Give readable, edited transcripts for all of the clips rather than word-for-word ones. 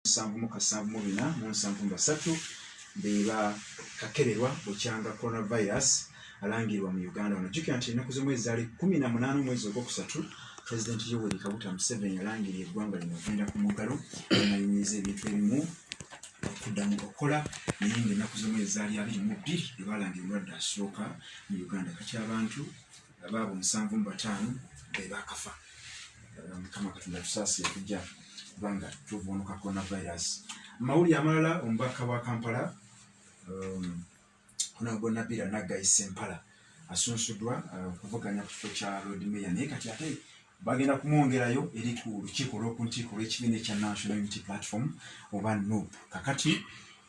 Nsanvu mu kasanvu mu bina mu nsanvu mu basatu be bakakeberwa bukyanga coronavirus alangirwa mu Uganda. Wano jjukira nti ennaku z'omwezi zaali 18 omwezi ogwokusatu, Pulezidenti Yoweri Kaguta Museveni alangirira eggwanga lino okugenda ku muggalo, nayimiriza ebintu ebimu okuddamu okukola, naye ng'ennaku z'omwezi zaali 22 lwe balangira omulwadde asooka mu Uganda. Kati abantu baabo 75 be bakafa. Mukama Katonda tusaasire, tujja kubanga tuvuunuka coronavirus. Mawulire amalala, omubaka wa Kampala Honorable Nabira Naggayi Sempala asunsuddwa okuvuganya ku kifo kya Lord Mayor, naye kati ate bagenda kumwongerayo eri ku lukiiko olw'okuntiiko olw'ekibiina ekya National Unity Platform oba NUP. Kakati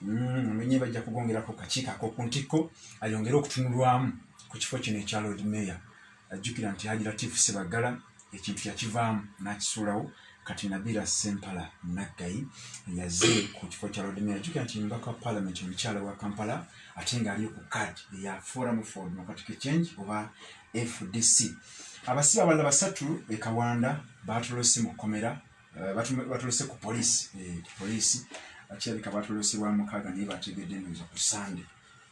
omenye bajja kugongerako kakiiko ak'okuntikko ayongere okutunulwamu ku kifo kino ekya Lord Mayor. Ajjukira nti Haji Latif Sebaggala ekintu yakivaamu n'akisuulawo. Kati Nabira Sempala Naggayi yaze ku kifo kya Lord Mayor. Ajjukira nti mubaka wa Parliament omukyala wa Kampala, ate ng'ali ku card eya Forum for Democratic Change oba FDC. Abasibe abalala basatu e Kawanda batolose mu kkomera, batolose ku poliisi. Kirabika batolose lwa mukaaga, naye bategedde ndowooza ku Sande,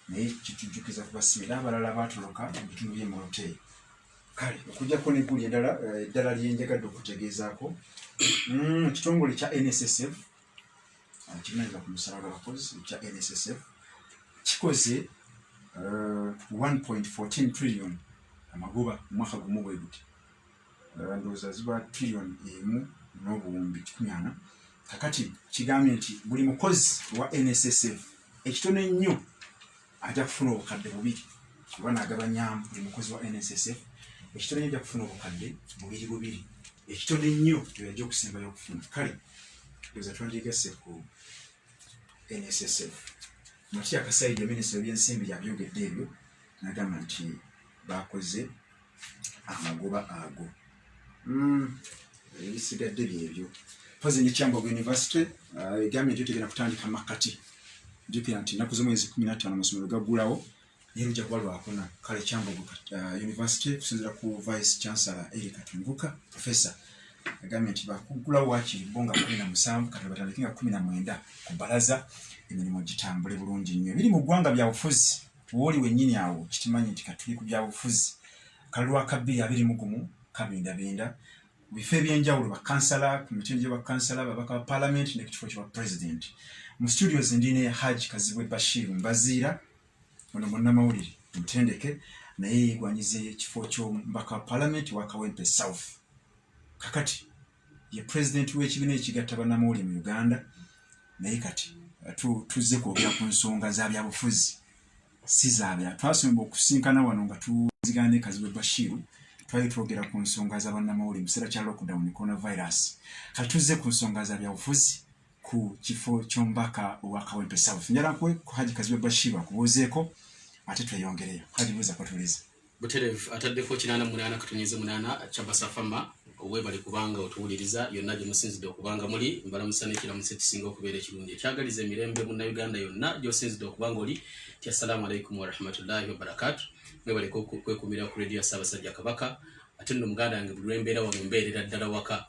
naye kitujjukiza ku basibe era abalala batoloka mu bitundu by'e Moroto. Kale okujjako negguli endala, eddala lyenjagadde okutegeezaako, ekitongole kya NSSF kivunaanyizibwa ku musala gw'abakozi ekya NSSF kikoze 1.14 trillion amagoba mu mwaka gumu bwe guti. Ndowooza ziba trillion 1 n'obuwumbi 400. Kakati kigambye nti buli mukozi wa NSSF ekitono ennyo ajja kufuna obukadde 2, oba naagabanyamu buli mukozi wa NSSF ekitono ennyo ajja kufuna obukadde 2 bubiri, ekitono ennyo yajja okusembayo okufuna. Kale ndowooza twandigasse ku NSSF. Matia Kasaija, minisita w'ebyensimbi, yabyogedde ebyo nagamba nti bakoze amagoba ago. Ebisigadde byebyo. Pozi ne Kyambogo University egambye nti tegenda kutandika makati. Jjukira nti ennaku z'omwezi 15 amasomero gaggulawo, naye lujja kuba lwakuna. Kale Kyambogo University, kusinziira ku Vice Chancellor Eri Katunguka professor, agambye nti bakuggulawo waakiri bo nga 17, kati batandike nga 19 ku balaza, emirimu gitambule bulungi nnyo. Ebiri mu ggwanga bya bufuzi, wooli wennyini awo kitimanyi nti katuli ku byabufuzi. Kalulu aka 2021 kabindabinda mu bifo ebyenjawulo, bakansala ku mitindo gya bakansala, babaka ba Parliament ne ku kifo kya president. Mu studios ndi ne Hajj Kazibwe Bashir Mbaziira. Ono munnamawulire mutendeke, naye yeegwanyiza ekifo ky'omubaka wa Parliament wa Kawempe South. Kakati ye president w'ekibiina ekigatta bannamawulire mu Uganda, naye kati tuzze kwogera ku nsonga za byabufuzi, si zabya. Twasomba okusinkana wano nga tuzigana ne Kazibwe Bashiru, twali twogera ku nsonga za bannamawulire mu kiseera kya lockdown, coronavirus. Kati tuzze ku nsonga za byabufuzi ku kifo ky'omubaka owa Kawempe South. Njala nkuwe ku Haji Kazibwe Bashiru akubuuzeeko, ate tweyongereyo. Haji, buuza kwatuliza. Butereevu, ataddeko 88.8 Kyabasafama. Weebale kubanga otuwuliriza yonna gye musinzidde okubanga muli. Mbalamusa n'ekiramuso ekisinga okubeera ekirungi, ekyagaliza emirembe munnayuganda yonna gy'osinzidde okubanga oli ti assalaamu alaikum warahmatullahi wabarakatu. Mwebale kwekumira ku rediyo ya Ssaabasajja Kabaka. Ate nno muganda wange, buli lwembeera wano mbeerera ddala waka.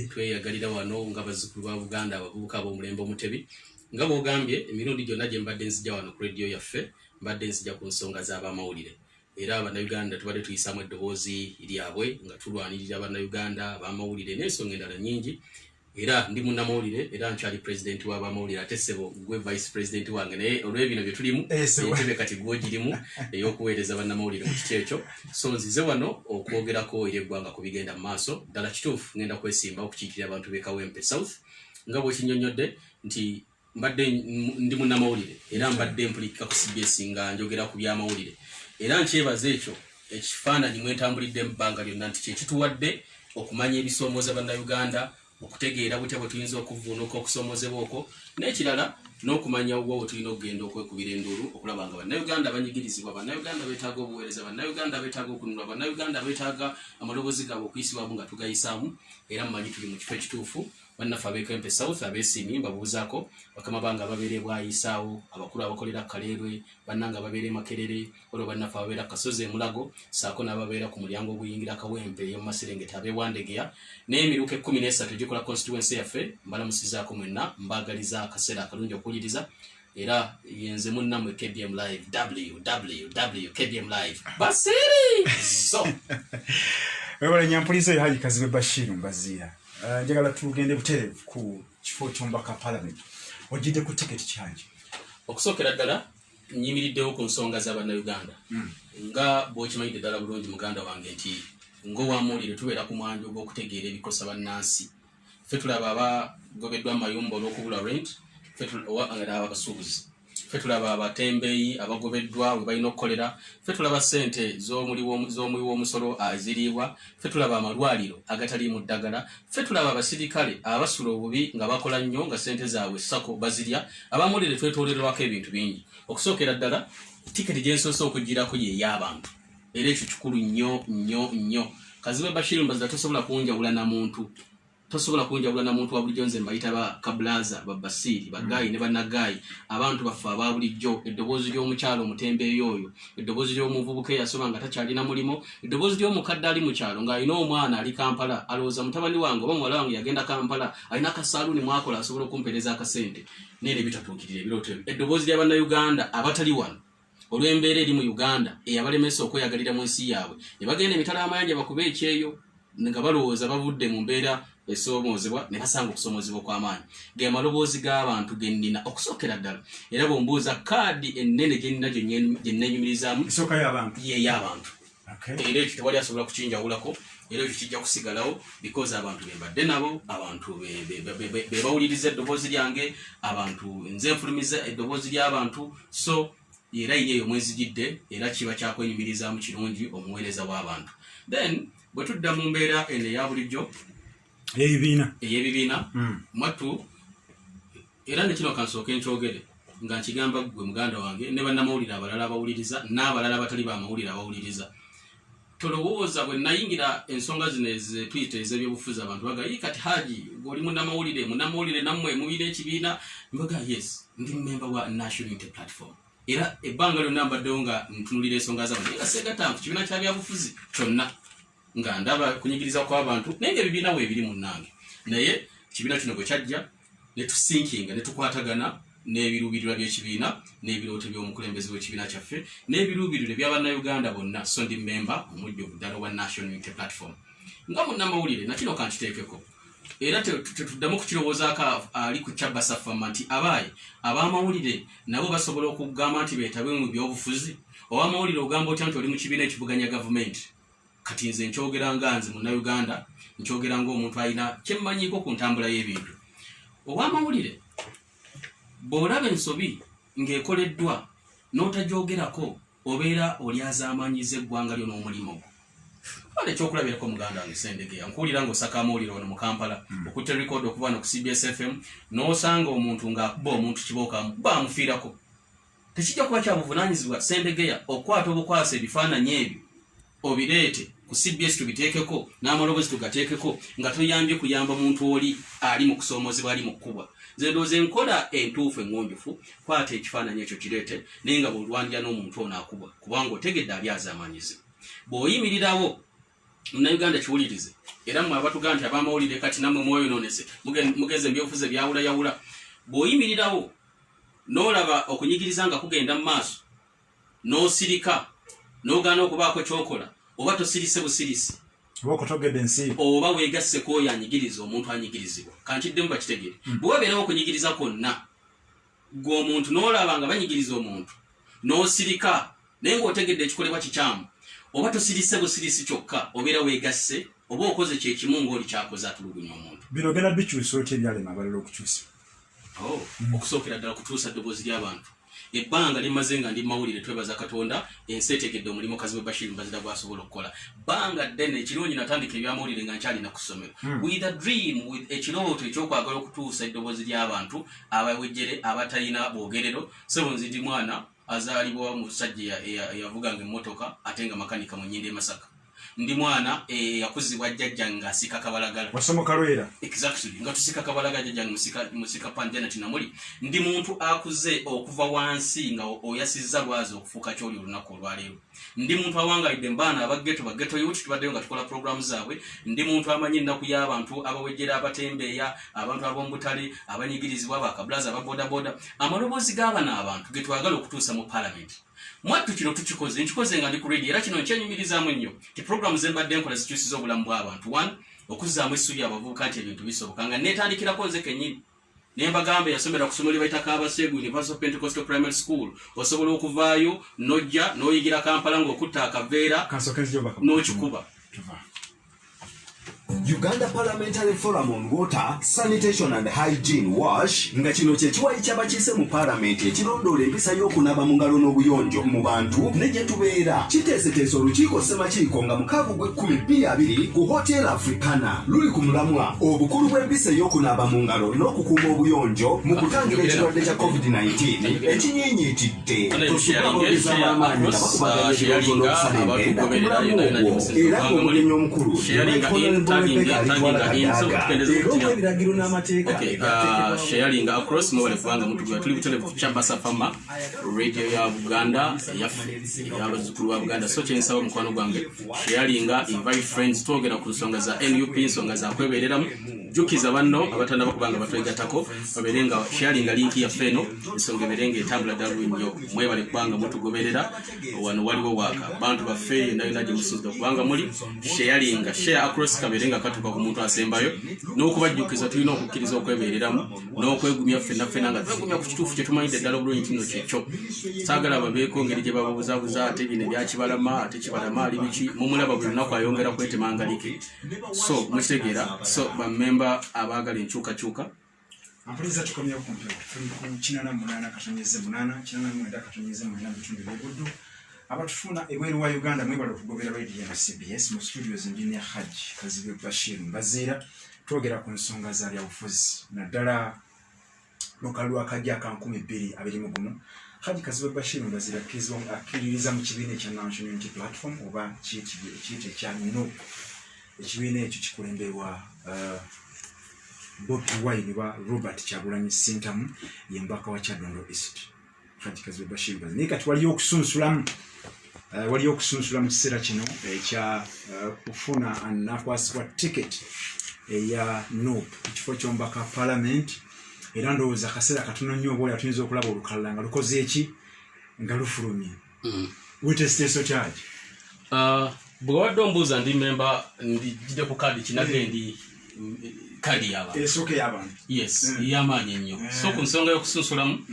Tweyagalira wano nga bazzukulu ba Buganda, abavubuka ab'omulembe Omutebi. Nga bw'ogambye, emirundi gyonna gye mbadde nzija wano ku rediyo yaffe, mbadde nzija ku nsonga z'abamawulire, era Bannayuganda tubadde tuyisaamu eddoboozi lyabwe nga tulwanirira Bannayuganda abamawulire n'ensonga endala nnyingi. Era ndi munnamawulire, era nkyali pulezidenti w'abamawulire, ate ssebo gwe vice president wange, naye olw'ebino bye tulimu, entebe kati gwogirimu ey'okuweereza bannamawulire mu kiti ekyo. So nzize wano okwogerako eri eggwanga ku bigenda mu maaso. Ddala kituufu, ngenda kwesimba okukiikirira abantu b'e Kawempe South, nga bwekinyonnyodde nti mbadde ndi munnamawulire, era mbadde mpulikika ku CBS nga njogera ku byamawulire, era nkyebaza ekyo ekifaananyi mwentambulidde mu bbanga lyonna nti kyekituwadde okumanya ebisoomooza Bannayuganda, okutegeera butya bwe tuyinza okuvuunuka okusoomozebwa okwo, n'ekirala n'okumanya wa we tulina okugenda okwekubira enduulu okulaba nga Bannayuganda banyigirizibwa, Bannayuganda beetaaga obuweereza, Bannayuganda beetaaga okununulwa, Bannayuganda beetaaga amaloboozi gaabwe okuyisibwamu nga tugayisaamu. Era mumanyi tuli mu kifo ekituufu. Bannaffe ab'e South abeesiimye mbabuuzaako, bakama bange ababeera ebwayisaawo, abakulu abakolera Kaleerwe, bannange ababeera e Makerere, waliwo bannaffe ababeera Kasozi e Mulago, saako n'ababeera ku mulyango oguyingira Kawempe ey'omu Maserengeta, ab'ewandegeya n'emiruka 13 egikola constituency yaffe, mbalamusizaako mwenna, mbaagaliza akaseera akalungi okuwuliriza. Era yenze munnamwe KBM Live, www KBM Live Basiri. So webale nyampuliza eyo, Haji Kazibwe Bashiru Mbaziira. Njagala tugende butereevu ku kifo ky'omubaka parliament. Ojjidde ku tiketi kyange? Okusookera ddala nyimiriddewo ku nsonga z'abannayuganda. Nga bw'okimanyidde ddala bulungi, muganda wange, nti ng'owamawulire tubeera ku mwanjo gw'okutegeera ebikosa bannansi. Ffe tulaba abagobeddwa mu mayumba olw'okubula rent, ffe abasuubuzi, ffe tulaba abatembeeyi abagobeddwa we balina okukolera, ffe tulaba ssente z'omuwi w'omusolo eziriibwa, ffe tulaba amalwaliro agataliimu ddagala, ffe tulaba abasirikale abasula obubi nga bakola nnyo nga ssente zaabwe sako bazirya. Abamawulire twetoolerwako ebintu bingi. Okusookera ddala, tiketi gye nsoose okugirako ye ey'abantu, era ekyo kikulu nnyo nnyo nnyo. Kazibwe Bashir Mbazira, tosobola kunjawula na muntu, tosobola kunjawula na muntu wa bulijjo. Nze mbayita ba kabulaza, babasiiri, bagayi ne bannagayi, abantu baffe aba bulijjo. Eddoboozi ly'omukyalo omutembeeyi oyo, eddoboozi ly'omuvubuka eyasoma nga takyalina mulimu, eddoboozi ly'omukadde ali mu kyalo ng'alina omwana ali Kampala, alowooza mutabani wange oba muwala wange yagenda Kampala, alina akasaaluuni mwakola, asobola okumpeereza akasente, naye ne bitatuukirira ebirooto ebyo. Eddoboozi lya Bannayuganda abatali wano olw'embeera eri mu Uganda eyabalemesa okweyagalira mu nsi yaabwe, ne bagenda emitala y'amayanja bakube ekyeyo nga balowooza bavudde mu mbeera esoomoozebwa, ne basanga okusoomoozebwa okw'amaanyi. Ge maloboozi g'abantu ge nnina okusookera ddala. Era bw'ombuuza, kaadi ennene gye nnina gye nneenyumirizaamu esooka y'abantu. Y'ey'abantu. Era ekyo tewali asobola kukinjawulako, era ekyo kijja kusigalawo because abantu be mbadde nabo, abantu be bawuliriza eddoboozi lyange, abantu nze nfulumiza eddoboozi ly'abantu. So era iri eyo mwezigidde, era kiba kyakwenyumirizaamu kirungi omuweereza w'abantu. Then bwe tudda mu mbeera eno eya bulijjo ey'ebibiina, ey'ebibiina, mwattu, era nekino kansooke nkyogere nga nkigamba ggwe muganda wange ne bannamawulire abalala abawuliriza n'abalala abatali bamawulire abawuliriza, tolowooza bwe nayingira ensonga zino ezetuyita ez'ebyobufuzi, abantu baga, "Ii, kati Haji oli munnamawulire, munnamawulire nammwe mubira ekibiina." Mbaga, yes, ndi member wa National Unity Platform, era ebbanga lyonna mbaddewo nga ntunulira ensonga z'abantu, naye nga seegatta ku kibiina kya byabufuzi kyonna, nga ndaba kunyigiriza kw'abantu, naye nga ebibiina weebiri munnange. Naye kibiina kino bwe kyajja ne tusinkinga ne tukwatagana n'ebiruubirirwa by'ekibiina n'ebirooto by'omukulembeze w'ekibiina kyaffe n'ebiruubirirwa eby'abannayuganda bonna. So ndi memba omujjuvu ddala wa National Unity Platform nga munnamawulire. Nakino kankiteekeko, era tetuddamu kukirowoozaako ali ku kyabasafama nti abaayi ab'amawulire nabo basobola okugamba nti beetabe mu byobufuzi. Ow'amawulire ogamba otya nti oli mu kibiina ekivuganya gavumenti? Kati nze nkyogera nga nze Munnayuganda, nkyogera ng'omuntu alina kyemmanyiiko ku ntambula y'ebintu. Ow'amawulire bw'olaba ensobi ng'ekoleddwa n'otagyogerako, obeera olyazaamaanyiza eggwanga lyo n'omulimu gwo. Wala ekyokulabirako, muganda wange Sendegeya, nkuwulira ng'osaka amawulire wano mu Kampala, okutte record okuva wano ku CBS FM, n'osanga omuntu ng'akuba omuntu kibooka, amukuba amufiirako. Tekijja kuba kya buvunaanyizibwa, Sendegeya, okukwata obukwasa ebifaananyi ebyo obireete ku CBS tubiteekeko n'amaloboozi tugateekeko, nga toyambye kuyamba muntu oli ali mu kusoomoozebwa, ali mu kkubwa? Nze ndowooza enkola entuufu eŋŋonjufu, kwata ekifaananyi ekyo kireete, naye nga bw'olwanira n'omuntu ono akubwa, kubanga otegedde ali azaamanyizibwa. Bw'oyimirirawo, Munnayuganda kiwulirize, era mmwe abatugaa nti ab'amawulire kati nammwe mwoyonoonese, mugenze ebyobufuzi ebyawulayawula, bw'oyimirirawo n'olaba okunyigiriza nga kugenda mu maaso n'osirika n'ogaana okubaako kyokola, oba tosirise busirisi, oba okutogedde ensiibo, oba weegasse ku oyo anyigiriza omuntu anyigirizibwa. Kankiddemu bakitegere. Bwe wabeerawo okunyigiriza kwonna, gwe omuntu n'olaba nga banyigiriza omuntu n'osirika, naye ng'otegedde ekikolebwa kikyamu, oba tosirise busirisi kyokka, obeera weegasse oba okoze kyekimu ng'oli kyakoze atulugunya omuntu. Bino ogenda bikyusa otya ebyalema abalala okukyusa? Oh, okusookera ddala kutuusa ddoboozi ly'abantu. Ebbanga limaze nga ndi mawulire, twebaza Katonda, ensi etegedde omulimu Kazibwe Bashir Mbazira gwasobola okukola bbanga ddene. Ekirungi, natandika ebyamawulire nga nkyalina ku ssomero, with a dream, with ekirooto ekyokwagala okutuusa eddoboozi ly'abantu abawejjere abatalina bwogerero. Sebo, nze ndi mwana azaalibwa musajja eyavuganga emmotoka ate nga makanika mu Nnyinda e Masaka. Ndi mwana eyakuzibwa jjajja nga asika kabalagala. Wasomoka Lwera. Exactly, nga tusika kabalaga, jjajja musika, musika panjanati namuli. Ndi muntu akuze okuva wansi nga oyasizza lwazi okufuuka kyoli olunaku olwaleero. Ndi muntu awangalidde mbaana aba ghetto, ba ghetto youth, tubaddeyo nga tukola programu zaabwe. Ndi muntu amanyi ennaku y'abantu abawejjera, abatembeeya, abantu ab'omubutale abanyigirizibwa, bakabulaza, ababodaboda. Amaloboozi g'abano abantu ge twagala okutuusa mu palamenti. Mwattu kino tukikoze, nkikoze nga ndi ku radio, era kino nkyenyumirizaamu nnyo ti programu ze mbadde nkola zikyusiza obulamu bw'abantu. One, okuzzaamu essuubi abavubuka nti ebintu bisoboka, nga neetandikirako nze kennyini ne mbagamba yasomera ku ssomero lye bayita Kabaseegu Universal Pentecostal Primary School, osobola okuvaayo n'ojja n'oyigira Kampala ng'okutta akaveera Kansooke nzije obubaka. n'okikuba. Tuva. Uganda Parliamentary Forum on Water, Sanitation and Hygiene, WASH, nga kino kye kiwayi ky'abakiise mu paalamenti ekirondoola empisa y'okunaaba mu ngalo n'obuyonjo mu bantu ne gye tubeera, kiteeseteese olukiiko ssemakiiko nga 6 ogw'ekkumi 20 ku Hotel Africana. Luli ku mulamwa obukulu bw'empisa ey'okunaaba mu ngalo n'okukuuma obuyonjo mu kutangira ekirwadde kya COVID-19 ekinyiinyiitidde. Tosubwa aboogezi ab'amaanyi nga bakubaganya ebirowoozo n'okusala empenda ku mulamu ogwo, era ng'omugenyi omukulu Sharinga in, tagging in, tagging in, so tugendeze era kutya. olw'ebiragiro n'amateeka Okay, sharing across, mwebale kubanga mutugula. Tuli butale Kyabasa Fama Radio ya Buganda eyaffe, ey'abazzukulu ba Buganda. So kyensaba, mukwano gwange, sharinga, invite friends. Twogera ku nsonga za NUP, nsonga za kwebeereramu. Jjukiza banno abatannaba kubanga batwegattako babeere nga sharinga link yaffe eno, ensonga ebeere nga etambula ddala bulungi nnyo. Mwebale kubanga mutugoberera. Wano waliwo waaka bantu baffe yonna yonna gye musinzira kubanga muli sharinga, share across, kabeere nga katuuka ku muntu asembayo. N'okubajjukiza, tulina okukkiriza okwebeereramu n'okwegumya ffenna ffenna nga twegumya ku kituufu kye tumanyidde ddala obulungi kino kyekyo. Saagala babeeko ngeri gye bababuzabuza, ate bino ebyakibalama, ate Kibalama ali biki. Mumulaba buli lunaku ayongera kwetemangalike, so mukitegeera. So bamemba abaagala enkyukakyuka. Ampuliriza, tukomyewo ku mpewo. Tuli ku 88.8, 89.9 mu bitundu ebyobuddu. Abatufuna ebweru wa Uganda, mwebale okugobera radio ya CBS. Mu studios ndi ne Hajj Kazibwe Bashir Mbaziira. Twogera ku nsonga za byabufuzi, naddala lukalulu akajja aka 2021. Hajj Kazibwe Bashir Mbaziira akkiririza mu kibiina ekya National Unity Platform, oba kiyite ekya NUP. Ekibiina ekyo kikulemberwa Bobi Wine ba Robert Kyagulanyi Ssentamu, ye mbaka wa Kyadondo East. Hajji Kazibwe Bashir Mbaziira, naye kati waliyo okusunsulamu, waliyo okusunsula mu kiseera kino ekya kufuna nakwasibwa ticket eya NUP ekifo ky'omubaka parliament. Era ndowooza akaseera katono nnyo oba oya tuyinza okulaba olukalala nga lukoze eki, nga lufulumye. Weteesiteeso kyaki? Bwe wabadde ombuuza, ndi memba, ndijjidde ku kaadi kinage, ndi kaadi y'abantu. Esooka ey'abantu. Yes, y'amaanyi ennyo. So ku nsonga y'okusunsulamu,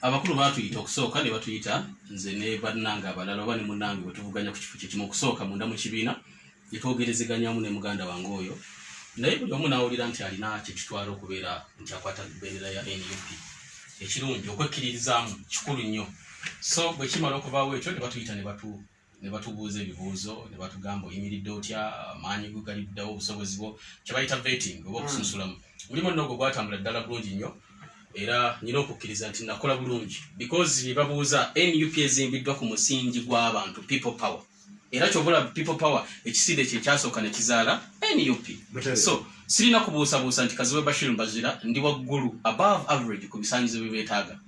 abakulu baatuyita okusooka ne batuyita nze ne bannange abalala oba ne munnange bwe tuvuganya ku kifo kyekimu. Okusooka munda mu kibiina ne twogerezeganyamu ne muganda wange oyo, naye buli omu n'awulira nti alina kyekitwala okubeera nti akwata bendera ya NUP. Ekirungi okwekkiririzaamu kikulu nnyo. So bwe kimala okuvaawo ekyo, ne batuyita ne batubuuza ebibuuzo, ne batugamba, "Oyimiridde otya? Amaanyi go galiddawo? Obusobozi bwo?" Kye bayita vetting oba okusunsulamu. Mulimu nno ogwo gwatambula ddala bulungi nnyo, era nyina okukkiriza nti nakola bulungi because bye babuuza, NUP ezimbiddwa ku musingi gw'abantu, people power. Era kyobula people power ekisinde kye kyasooka ne kizaala NUP. So sirina kubuusabuusa nti Kazibwe Bashir Mbazira ndi waggulu, above average, ku bisaanyizo bye beetaaga.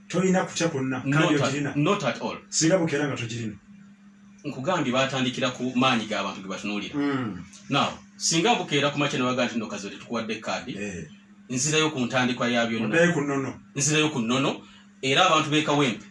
Tolina kutya kwonna? Kandi ogirina? Not at all. Singa bukeera nga togirina? Nkugambye, batandikira ku maanyi g'abantu ge batunuulira. Now singa bukeera ku makya ne bagaa nti, "No, Kazibwe, tetukuwadde kaadi," nzirayo ku ntandikwa ya byonna. Oddayo ku nnono. Nzirayo ku nnono, era abantu b'e Kawempe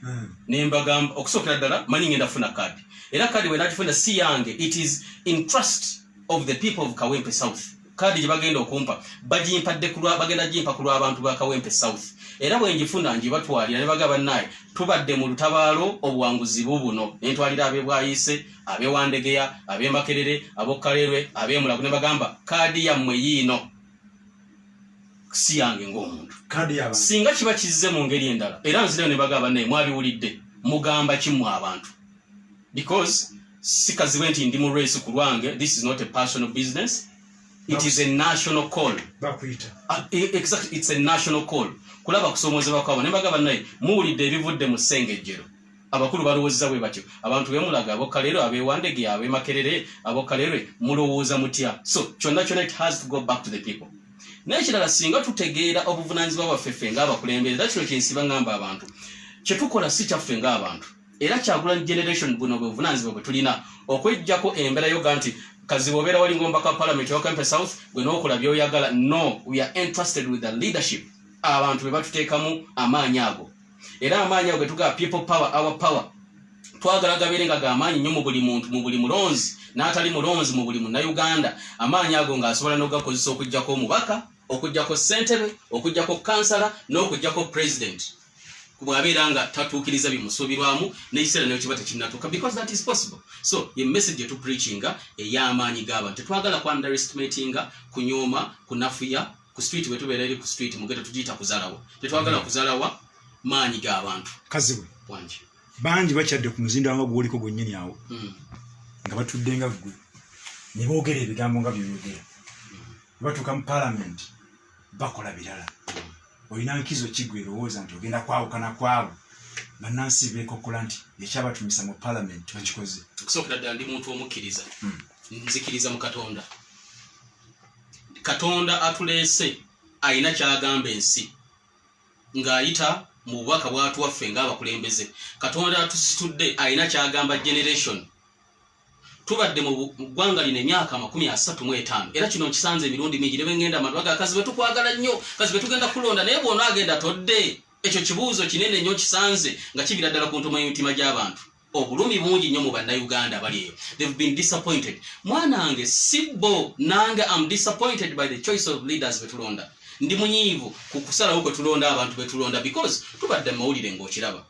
ne mbagamba, okusookera ddala manyi ngenda kufuna kaadi, era kaadi bwe nagifuna si yange, it is in trust of the people of Kawempe South. Kaadi gye bagenda okumpa bagimpadde kulwa, bagenda gimpa ku lw'abantu ba Kawempe South, era bwe ngifuna ngibatwalira ne bagamba, "Naye tubadde mu lutabaalo, obuwanguzi bubuno." Ne ntwalira ab'e Bwayiise, ab'e Wandegeya, ab'e Makerere, ab'Okalerwe, ab'e Mulago, ne bagamba, "Kaadi yammwe yiino, si yange ng'omuntu." Kaadi y'abantu. Singa kiba kizze mu ngeri endala, era nzirayo ne bagamba, "Naye mwabiwulidde, mugamba kimmwe abantu?" Because si Kazibwe nti ndi mu race ku lwange. This is not a personal business, it is a national call. Bakuyita. Exactly, it's a national call kulaba kusoomozebwa kwabo. Ne bagamba, "Naye muwulidde ebivudde mu ssengejjero." Abakulu balowoozeza bwe batyo. Abantu bemulaga abokaleero, abewandege, abemakerere, abokaleerwe, mulowooza mutya? So kyonna kyonna, it has to go back to the people. Naye ekirala, singa tutegeera obuvunanyizibwa bwaffe ffe ng'abakulembeze, era kino kyensiba ngamba abantu, kyetukola si kyaffe ng'abantu. Era Kyagulanyi generation, buno bwe buvunanyizibwa bwe tulina okwejjako embeera yoga nti Kazibu obeera wali ng'omubaka wa parliament wa Kawempe South, gwe n'okola by'oyagala. No, we are entrusted with the leadership. Abantu be batuteekamu amaanyi ago, era amaanyi ago getugaa people power, our power. Twagala gabeere nga gamaanyi nnyo mu buli muntu, mu buli mulonzi n'atali mulonzi, mu buli Munnayuganda. Amaanyi ago ng'asobola n'ogakozesa okugjako omubaka, okugjako ssentebe, okugjako kansala n'okugjako president bw'abeera nga tatuukiriza bimusuubirwamu n'ekiseera nayo kiba tekinnatuuka, because that is possible. So ye message etupreachinga ey'amaanyi g'abantu. Tetwagala ku underestimatinga, kunyooma, kunafuya. Ku street bwe tubeera eri ku street mugete tugiyita kuzalawa. Tetwagala kuzalawa maanyi g'abantu. Kazibwe. Wangi. Bangi bakyadde ku muzindo nga gwoliko gwennyini awo, nga batudde nga ggwe ne boogera ebigambo nga byoyogera. Batuuka mu palamenti bakola birala. Olina nkizo kigwe erowooza nti ogenda kwawukana kwabo bannansi beekokkola nti ekyabatumisa mu palamenti bakikoze? Okusookera ddala, ndi muntu omukkiriza. Nzikiriza mu Katonda. Katonda atuleese alina kyagamba ensi ng'ayita mu bubaka bwatuwaffe ng'abakulembeze. Katonda atusitudde alina kyagamba generation. Tubadde mu ggwanga lino emyaka 35, era kino nkisanze emirundi mingi ne bwengenda abantu baga, "Kazi bwe tukwagala nnyo, kazi bwe tugenda kulonda, naye bw'ono agenda todde?" Ekyo kibuuzo kinene nnyo kisanze nga kibira ddala ku ntomo y'emitima gy'abantu. Obulumi bungi nnyo mu Bannayuganda abali eyo. They've been disappointed. Mwanange, si bo, nange am disappointed by the choice of leaders betulonda. Ndi munyiivu ku kusalawo kwe tulonda abantu betulonda, because tubadde mu mawulire ng'okiraba.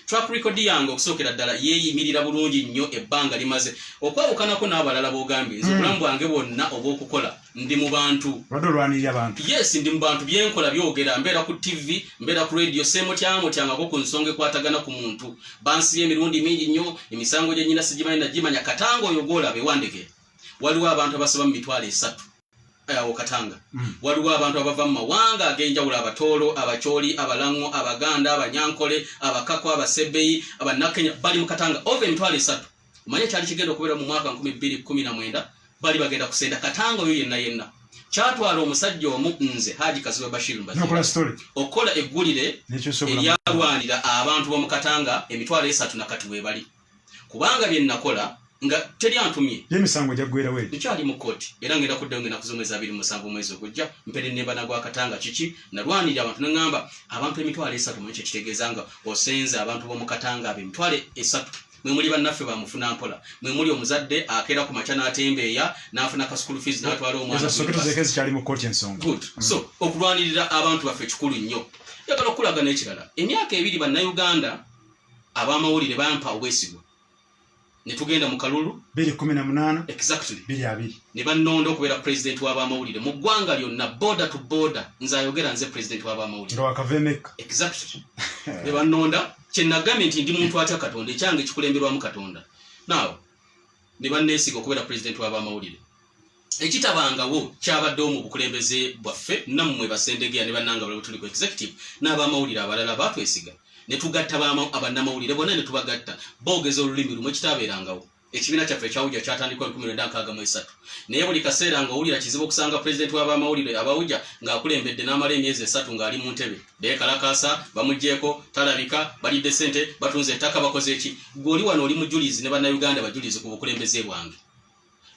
Track record yange okusookera ddala yeeyimirira bulungi nnyo ebbanga limaze, okwawukanako n'abalala b'ogambye. Nze obulamu bwange bwonna obw'okukola ndi mu bantu. Lwadde olwanirira abantu. Yes, ndi mu bantu. Byenkola byogera. Mbeera ku TV, mbeera ku radio, seemutyamutyangako ku nsonga ekwatagana ku muntu. Bansibye emirundi mingi nnyo, emisango gye nyina sigimanyi nagimanya. Katanga oyo gwolaba ewandege, waliwo abantu abasoba mu 300,000 awo Katanga. Waliwo abantu abava mu mawanga ag'enjawulo: Abatoolo, Abakyoli, Abalaŋo, Abaganda, Abanyankole, Abakako, Abasebeyi, Abannakenya bali mu Katanga ova 300,000. Omanye kyali kigenda okubeera mu mwaka 2019, bali bagenda kusenda Katanga oyo yenna yenna. Kyatwala omusajja omu, nze Haji Kazibwe Bashir Mbazira, nokola story okukola eggulire nekyusa obulamu. Eryalwanira abantu b'omu Katanga 300,000 nakati weebali, kubanga bye nakola nga teri antumye. Y'emisango gyaggwerawo eri? Nkyali mu kooti, era ngenda kuddayo ngenda kuz'omwezi 27 omwezi ogujja mpere nembana gwa Katanga. Kiki? Nalwanirira abantu, neŋŋamba abantu 300,000. Manyi kyekitegeeza nga osenze abantu b'omu Katanga abo 300,000? Mwe muli bannaffe bamufuna mpola, mwe muli omuzadde akeera ku makya n'atembeeya n'afuna ka school fees n'atwala omwana ezo ku soke university. Tuzeeko ezikyali mu kooti ensonga. Good. So okulwanirira abantu baffe kikulu nnyo. Njagala okulaga n'ekirala, emyaka 2 Bannayuganda ab'amawulire bampa obwesigwa ne tugenda mu kalulu. 218. Exactly. 20. Ne bannonda okubeera pulezidenti w'abamawulire mu ggwanga lyonna, border to border. Nze ayogera, nze pulezidenti w'abamawulire. Nga wakava emekka. Exactly, ne bannonda. Kyenagambye nti ndi muntu atya Katonda, ekyange kikulemberwamu Katonda. Now ne banneesiga okubeera pulezidenti w'abamawulire. Ekitabangawo kyabaddewo mu bukulembeze bwaffe nammwe Basendegeya ne bannanga bali tuli ku executive n'abamawulire abalala batwesiga ne tugatta abannamawulire bonna ne tubagatta boogeza olulimi lumu, ekitabeerangawo. Ekibiina kyaffe ekyawujja kyatandikwa 1963, naye buli kaseera nga owulira kizibu okusanga pulezidenti w'abamawulire abawujja ng'akulembedde n'amala emyezi 3 ng'ali mu ntebe, beekalakaasa, bamuggyeko, talabika, balidde ssente, batunze ettaka, bakoze eki. Gwe oli wano oli mujulizi ne Bannayuganda bajulizi ku bukulembeze bwange.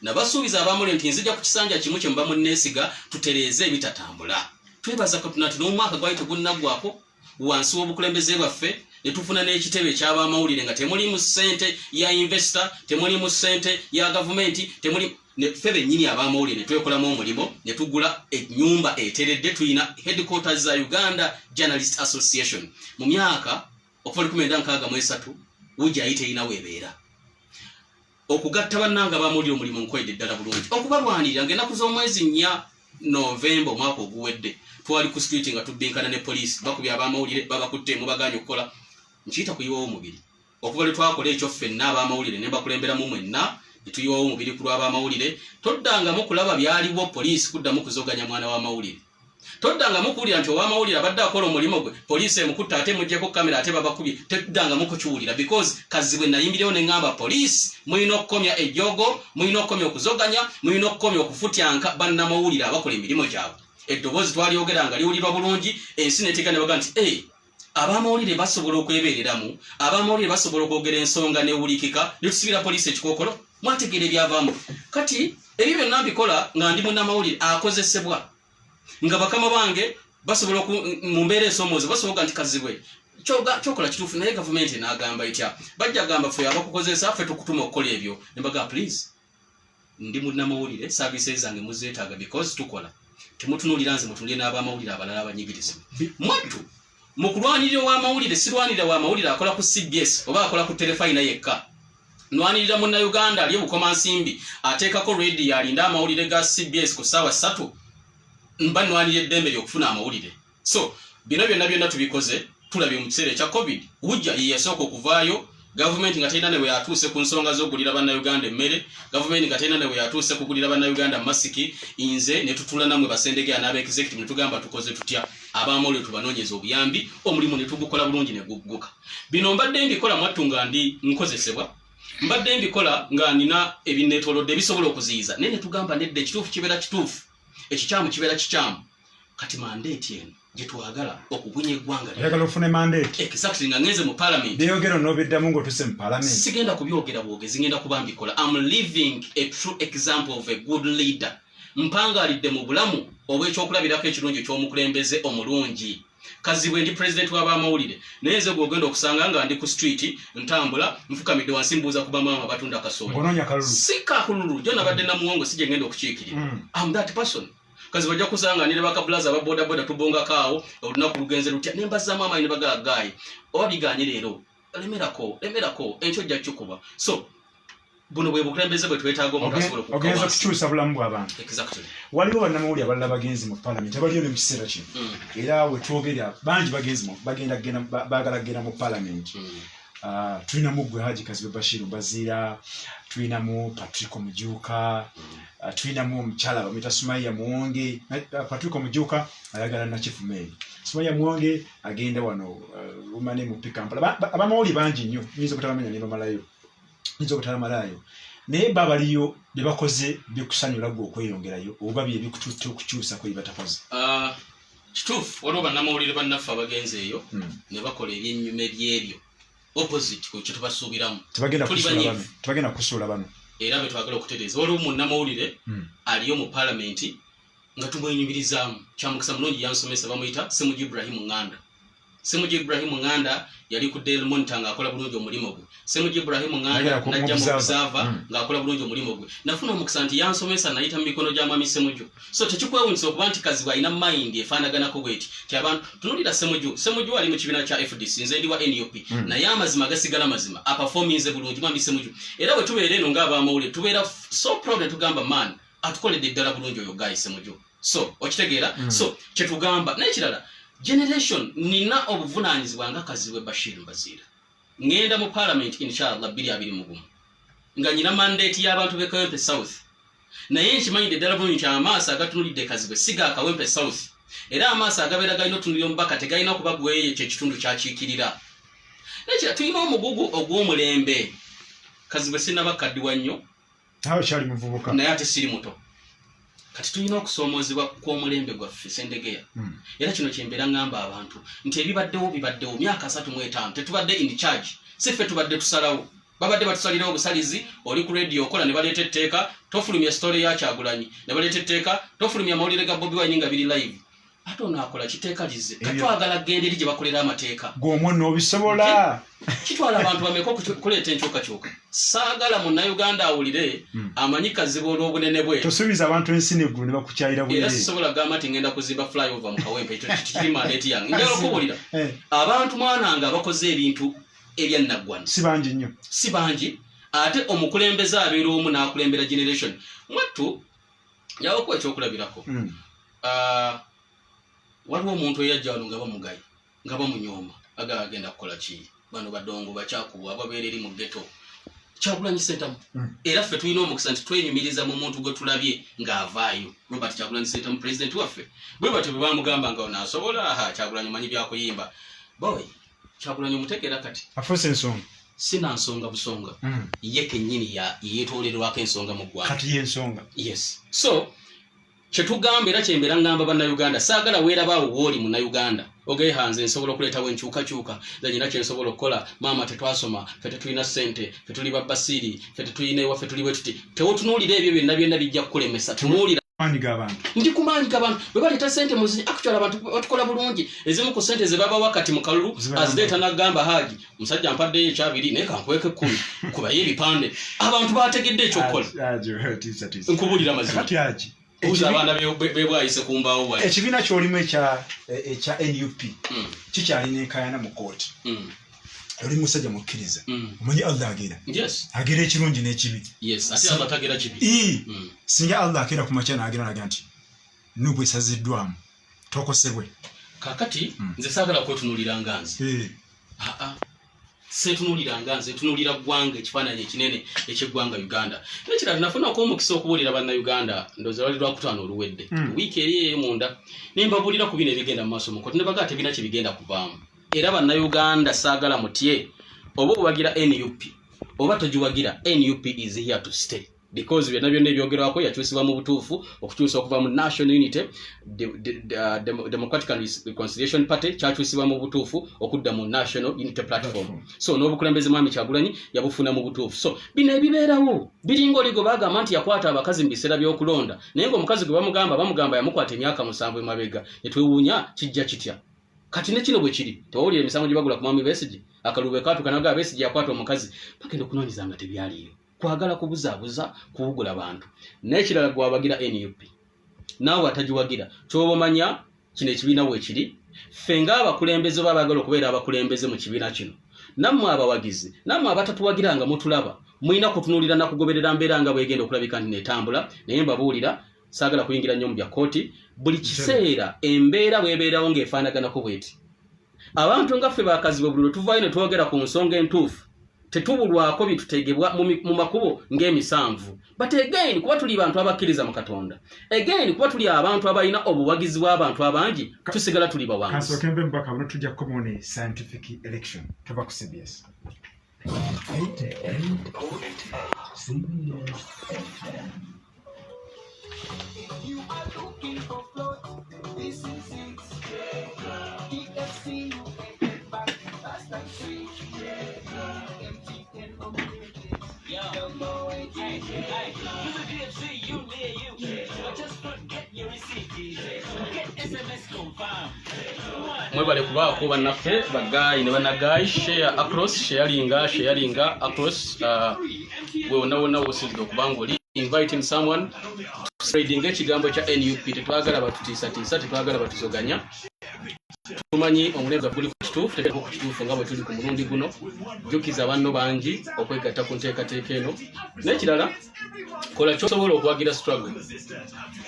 Nabasuubiza abamawulire nti nzija ku kisanja kimu kye muba munneesiga tutereeze ebitatambula. Twebaza Katonda nti n'omwaka gwali tegunnaggwako wansi w'obukulembeze bwaffe ne tufuna n'ekitebe eky'abamawulire nga temulimu ssente ya investor, temulimu ssente ya gavumenti, temuli ffe bennyini abamawulire ne twekolamu omulimu ne tugula ennyumba eteredde. Tulina headquarters za Uganda Journalist Association. Mu myaka okuva 1963 wujja ayi terina weebeera. Okugatta bannanga bamawulire omulimu nkwedde ddala bulungi okubalwanirira. Ng'ennaku z'omwezi 4 Novemba omwaka oguwedde twali ku street nga tubbinkana ne poliisi, bakubye abamawulire, babakutte, mubaganye okukola. Nkiyita kuyiwawo omubiri. Okuva lwe twakola ekyo ffenna abamawulire ne mbakulemberamu mwenna ne tuyiwawo omubiri ku lw'abamawulire, toddangamu kulaba byaliwo poliisi kuddamu kuzoganya mwana w'amawulire. Toddangamu kuwulira nti ow'amawulire abadde akola omulimu gwe, poliisi emukutta, ate muggyeko kamera, ate babakubye. Teddangamu kukiwulira, because Kazibwe nayimbirewo ne ŋŋamba poliisi, mulina okukomya ejjogo, mulina okukomya okuzoganya, mulina okukomya okufutyanka bannamawulire abakola emirimu gyabwe. Eddoboozi twalyogera nga liwulirwa bulungi, ensi neteega ne baga nti e abamawulire basobola okwebeereramu, abamawulire basobola okwogera ensonga newulikika, netusibira poliisi ekikookolo. Mwategeera ebyavaamu. Kati ebyo byonna mbikola nga ndi munnamawulire akozesebwa, nga bakama bange basobola mu mbeera esomooza basobola nti, "Kazibwe, kyokola kituufu, naye gavumenti enaagamba etya?" Bajja gamba, "Ffe abakukozesa, ffe tukutuma okukola ebyo." Nembaga, "Please, ndi munnamawulire, services zange muzeetaaga because tukola. Temutunuulira nze, mutunulire n'abamawulire abalala abanyigirizibwa." Mwattu mu kulwanirira ow'amawulire, sirwanirira w'amawulire akola ku CBS oba akola ku Terefayina yekka. Nwanirira Munnayuganda ali Ebukomansimbi ateekako rediyo alinda amawulire ga CBS ku ssaawa 3. Mba nwanirira eddembe ly'okufuna amawulire. So bino byonna byonna tubikoze. Tulabye mu kiseera ekya COVID, wujja ye yasooka okuvaayo, gavumenti nga terina ne bwe yatuuse ku nsonga z'okugulira Bannayuganda emmere, gavumenti nga terina ne bwe yatuuse kugulira Bannayuganda masiki. Nze ne tutula nammwe Basendegeya n'aba executive ne tugamba, "Tukoze tutya abamawulire tubanoonyeza obuyambi?" Omulimu ne tugukola bulungi ne gugguka. Bino mbadde mbikola mwattu nga ndi nkozesebwa, mbadde mbikola nga nina ebinneetoolodde ebisobola okuziyiza, naye ne tugamba, "Nedda, ekituufu kibeera kituufu, ekikyamu kibeera kikyamu." Kati mandate eno gye twagala okubunya eggwanga. Oyagala ofune mandate? Exactly, nga ngenze mu parliament. Byeyogera onoobiddamu ng'otuse mu parliament? Sigenda kubyogera bwogezi, ngenda kuba mbikola. Am living a true example of a good leader. Mpangaalidde mu bulamu obwekyokulabirako ekirungi eky'omukulembeze omulungi. Kazibwe ndi president w'abamawulire, naye nze gwogenda okusanga nga ndi ku street, ntambula, nfukamidde wansi, mbuuza ku bamaama batunda kasooli. Ng'onoonya kalulu? Si kakululu jo, nabadde Namuwongo, si gye ngenda okukiikirira. Am that person. Kazi bajja kusanga nire bakabulaza aba bodaboda, tubongako awo, "Olunaku lugenze lutya?" Ne mbazaamu amaanyi ne bagagayi, "Oba biganye leero, lemerako, lemerako, enkyo ojja kikuba." So buno bwe bukulembeze bwe twetaaga, omuntu asobola okukka Ogenza wansi. kukyusa bulamu bw'abantu. Exactly. Waliwo bannamawulire abalala bagenzi mu palamenti, abaliyo ne mu kiseera kino, era wetwogerera bangi bagenzi bagenda kugenda, baagala kugenda mu palamenti. Ah, tulinamu gwe Haji Kazibwe Bashiru Mbaziira, tulinamu Patrick Omujuuka, ah, tulinamu omukyala bamwita Sumaya Muwonge. Ah, Patrick Omujuuka ayagala Nakifuma eri, Sumaya Muwonge agenda wano Rumane mu Kampala. Abamawulire bangi nnyo, nyinza obutabamenya ne bamalayo, nyinza obutabamalayo, naye ba baliyo. Bye bakoze bikusanyula gwe okweyongerayo, oba bye bikututte okukyusako bye batakoze? Ah, kituufu, waliwo bannamawulire bannaffe abagenze eyo ne bakola ebyennyume byebyo opposite ku kye tubasuubiramu. Tebagenda Tuli kusuula banyiivu. bano, tebagenda kusuula bano. Era be twagala okutereeza. Waliwo munnamawulire aliyo mu paalamenti nga tumwenyumirizaamu, kyamukisa mulungi yansomesa, bamuyita Semuju Ibrahimu Nganda. Semuju Ibrahimu Nganda yali ku Daily Monitor ng'akola bulungi omulimu gwe. Semuju Ibrahimu Nganda Nagera ku najja mu Observer. Observer ng'akola bulungi omulimu gwe. Nafuna omukisa nti yansomesa, nayita mu mikono gya mwami Semuju. So tekikwewunyisa okuba nti Kazibwe alina mind efaanaganako bweti ti abantu tunulira Semuju. Semuju ali mu kibiina kya FDC, nze ndi wa NUP, naye amazima gasigala mazima, aperforminze bulungi mwami Semuju. Era bwe tubeera eno ng'abamawulire tubeera so proud ne tugamba, "Man, atukoledde ddala bulungi oyo guy Semuju." So okitegeera? So kyetugamba n'ekirala, generation, nina obuvunaanyizibwa nga Kazibwe Bashir Mbaziira. Ŋŋenda mu parliament inshallah 2021 nga nyina mandate y'abantu b'e Kawempe South, naye nkimanyidde ddala bulungi nti amaaso agatunulidde Kazibwe si ga Kawempe South, era amaaso agabeera galina otunulira omubaka tegalina kuba gweyo ekyo ekitundu kyakiikirira. Nekira tulina omugugu ogw'omulembe. Kazibwe sinaba kaddiwa nnyo. Nawe kyali muvubuka. Naye ate siri muto. Kati tulina okusoomoozebwa kw'omulembe gwaffe, Sendegeya. Era kino kyembeera ŋŋamba abantu nti ebibaddewo bibaddewo myaka 35, tetubadde in charge, si ffe tubadde tusalawo, babadde batusalirawo obusalizi. Oli ku radio okola, ne baleeta etteeka, tofulumya story ya Kyagulanyi, ne baleeta etteeka, tofulumya amawulire ga Bobi Wine nga biri live. Ate ono akola kiteeka lize. Katwagala genda eri gye bakolera amateeka. Gw'omwo n'obisobola? Kitwala abantu bameka okuleeta enkyukakyuka? Saagala Munnayuganda awulire amanyi Kazibwe olw'obunene bwe. Tosuubiza abantu ensi neggulu ne bakukyayira Era bwerere. sisobola kugamba nti ngenda kuzimba flyover mu Kawempe. Ekyo kiri mandate yange. Njagala okubuulira abantu, mwananga, abakoze ebintu ebyannaggwana Si bangi nnyo. Si bangi. Ate omukulembeze abeera omu n'akulembera generation. Mwattu njawo okuwa ekyokulabirako. Ah, waliwo omuntu eyajja wano nga bamugayi, nga bamunyooma, aga agenda kukola ki, bano badongo bakyakubwa ababeera eri mu ghetto. Kyagulanyi Sentamu. Era ffe tulina omukisa nti twenyumiriza mu muntu gwe tulabye ng'avaayo, Robert Kyagulanyi Sentamu, pulezidenti waffe. Bwe batyo bwe bamugamba nga ono asobola. Aha, Kyagulanyi omanyi byakuyimba boy. Kyagulanyi omutegeera kati. Afuuse ensonga. Sina nsonga busonga. Ye kennyini yeetoolerwako ensonga mu ggwanga. Kati yensonga. Yes, so kyetugamba era kyembeera ngamba bannayuganda, saagala weerabaawo wooli munnayuganda ogehanze nsobola okuleetawo enkyukakyuka, nze nyina kyensobola okukola. Maama, tetwasoma ffe, tetulina ssente ffe, tuli babasiiri ffe, tetulina ewaffe, tuli bwe tuti. Tewotunuulira ebyo byonna byonna bijja kukulemesa. Tunuulira maanyi g'abantu. Ndi ku maanyi g'abantu. Bwe baleeta ssente muzi, actually abantu batukola bulungi. Ezimu ku ssente ze babawa kati mu kalulu Zibayamba. azireeta n'agamba, "Haji musajja, mpaddeyo ekyabiri, naye kankweko 10, kubayo ebipande." Abantu bategedde ekyokukola. Haji, tiisa, tiisa. Nkubuulira mazima. Kati Haji, buuza abaana bebwayise ku mbaawo wali. Ekibiina kyolimu ekya NUP kikyalina enkayana mu kooti. Oli musajja mukkiriza. Omanyi Allah agera. Agera ekirungi n'ekibi. Yes, ate Allah tagera kibi. Singa Allah akeera ku makya n'agera nagira nti NUP esaziddwamu, tokosebwe? Kakati nze saagala kwetunuulira nga nze. Aa, seetunuulira nga nze, ntunuulira ggwanga, ekifaananyi ekinene ekyeggwanga Uganda. Nekirala, nafunako omukisa okubuulira bannayuganda, ndowooza lwali lwakutaano oluwedde, wiiki eri ey'emunda, ne mbabuulira ku bino ebigenda mu maaso mu kooti, ne bagaa tebirina kye bigenda kuvaamu. Era bannayuganda saagala mutye, oba owagira NUP oba togiwagira, NUP is here to stay, because byonna byonna ebyogerwako yakyusibwa mu butuufu, okukyusa okuva mu National Unity Democratic and Reconciliation Party, kyakyusibwa mu butuufu okudda mu National Unity Platform. So n'obukulembeze mwami Kyagulanyi yabufuna mu butuufu. So bino ebibeerawo biringa oli gwe bagamba nti yakwata abakazi mu biseera by'okulonda, naye ng'omukazi gwe bamugamba yamukwata emyaka 7 emabega, netwewuunya kijja kitya. Kati ne kino bwe kiri. Tewawulira emisango gye bagula ku mwami Besigye? Akalulu bwe kaatuuka naga Besigye yakwata omukazi, bagenda okunoonyeza nga tebyaliyo, kwagala kubuzaabuza, kuwugula bantu. N'ekirala, gwabagira NUP naawe atagiwagira, kyoba omanya kino ekibiina weekiri, ffe ng'abakulembeze oba abaagala okubeera abakulembeze mu kibiina kino, nammwe abawagizi, nammwe abatatuwagira nga mutulaba, mulina kutunuulira nakugoberera mbeera nga bwegenda okulabika nti netambula. Naye mbabuulira, saagala kuyingira nnyo mu bya kkooti. Buli kiseera embeera bw'ebeerawo ng'efaanaganako bweti, abantu nga ffe bakazibwe, buli lwe tuvaayo ne twogera ku nsonga entuufu, tetubulwako bitutegebwa mu makubo ng'emisanvu. But again, kuba tuli bantu abakkiriza mu Katonda, again kuba tuli abantu abalina obuwagizi bw'abantu abangi, tusigala tuli bawanguzi. Kansooke nve mubaka buno, tujja kukomawo ne scientific election. Tuva ku CBS. 88.8 CBS FM. If you are looking for float, this is it. DFC, you can get back fast and sweet. MTN unlimited. Don't go wait. Hey, hey, this is DFC, you near you. But just forget your receipt. Get SMS confirm. One. Mwebale kubaako bannaffe, bagayi ne bannagayi. Share across, sharinga, sharinga across, gwe wonna wonna wosinzira okuba nga oli inviting someone, spreading ekigambo kya NUP. Tetwagala batutiisatiisa, tetwagala batuzoganya. Tumanyi omulembe guli ku kituufu, tetuliko ku kituufu nga bwe tuli ku mulundi guno. Jjukiza banno bangi okwegatta ku nteekateeka eno. N'ekirala, kola kyosobola okuwagira struggle,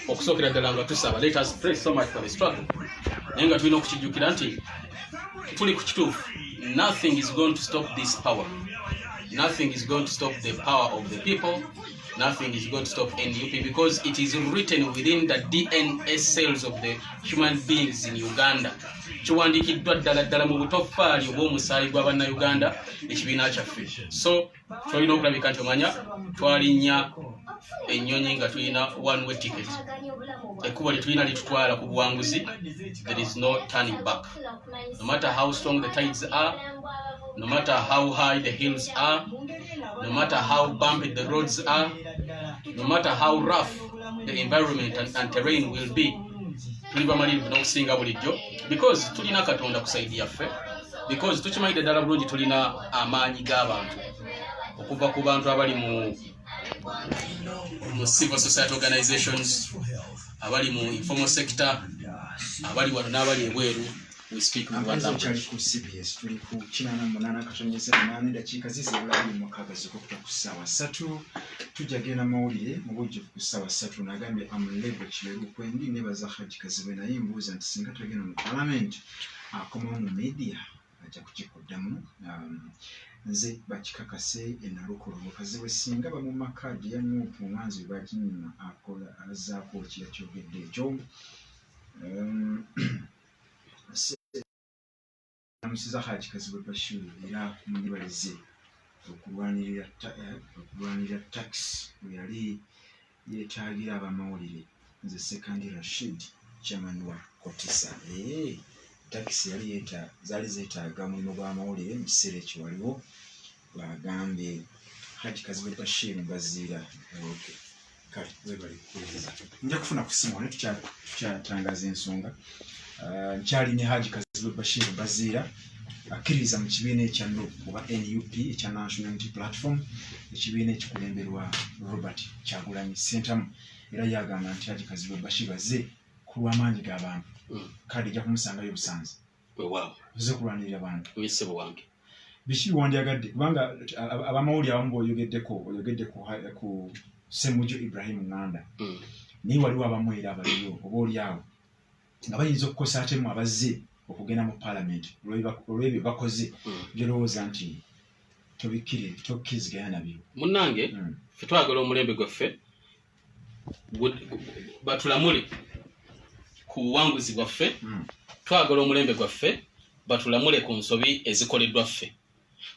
okusookera ddala nga tusaba. Let us pray so much for the struggle, naye nga tulina okukijjukira nti tuli ku kituufu. Nothing is going to stop this power, nothing is going to stop the power of the people, nothing is going to stop NUP, because it is written within the DNA cells of the human beings in Uganda. Kiwandiikiddwa ddala ddala mu butoffaali obw'omusaayi gw'abannayuganda, ekibiina kyaffe. So kyolina okulabika nti omanya twalinnya ennyonyi nga tulina one way ticket. Ekkubo lye tulina litutwala ku buwanguzi. There is no turning back, no matter how strong the tides are, no matter how high the hills are, no matter how bumpy the roads are, no matter how rough the environment and terrain will be. Tuli bamalirivu n'okusinga bulijjo, because tulina Katonda ku side yaffe, because tukimanyidde ddala bulungi tulina amaanyi g'abantu, okuva ku bantu abali mu civil society organizations, abali mu informal sector, abali wano n'abali ebweru. We speak with one Ampeeza language. okyali ku CBS, tuli ku 88.8. Eddakiika zizibula 26 zikukuta ku ssaawa 3. Tujja genda mawulire mu bujjuvu ku ssaawa 3. Nagambye amulebo Kiberu kwendi, nebaza Haji Kazibwe, naye mbuuza nti singa tagenda mu palamenti, akomawo mu media? Ajja kukikuddamu. Nze bakikakase enalukolo mukazi we singa bamuma kaadi ya Nuupu nga nze baginyuma akola azaako ki yakyogedde ekyo. Namusiza Haji Kazibwe Bashir era munyibalize okulwanirira tax bwe yali yeetaagira abamawulire. Nze Sekandi Rashid, chairman wa Kotisa. Takisi yali zaali zeetaaga omulimu gw'amawulire mu kiseera ekyo waliwo bw'agambye Haji Kazibwe Bashir Mbaziira. Okay. Kale webale kuwuliriza, nja kufuna ku ssimu naye tukyatangaza ensonga. Nkyali ne Haji Kazibwe Bashir Mbaziira, akkiririza mu kibiina ekya NUP oba NUP, ekya National Unity Platform, ekibiina ekikulemberwa Robert Kyagulanyi Ssentamu. Era yagamba nti Haji Kazibwe Bashir bazze ku lw'amaanyi g'abantu. Kale ejja kumusangayo busanzi. Weewaawo. Ozze kulwanirira bantu. Ssebo wange. Biki biwandyagadde? Kubanga abamawulire abamu boyogeddeko, oyogedde ku Ssemujju Ibrahim Nganda, naye waliwo abamu era abaliyo oba oli awo nga bayinza okukosa ate mu abazze okugenda mu paalamenti olw'ebyo bakoze, byolowooza nti tobikkiri tokkiriziganya nabyo. Munnange, ffe twagala omulembe gwaffe batulamule ku buwanguzi bwaffe. Twagala omulembe gwaffe batulamule ku nsobi ezikoleddwa ffe.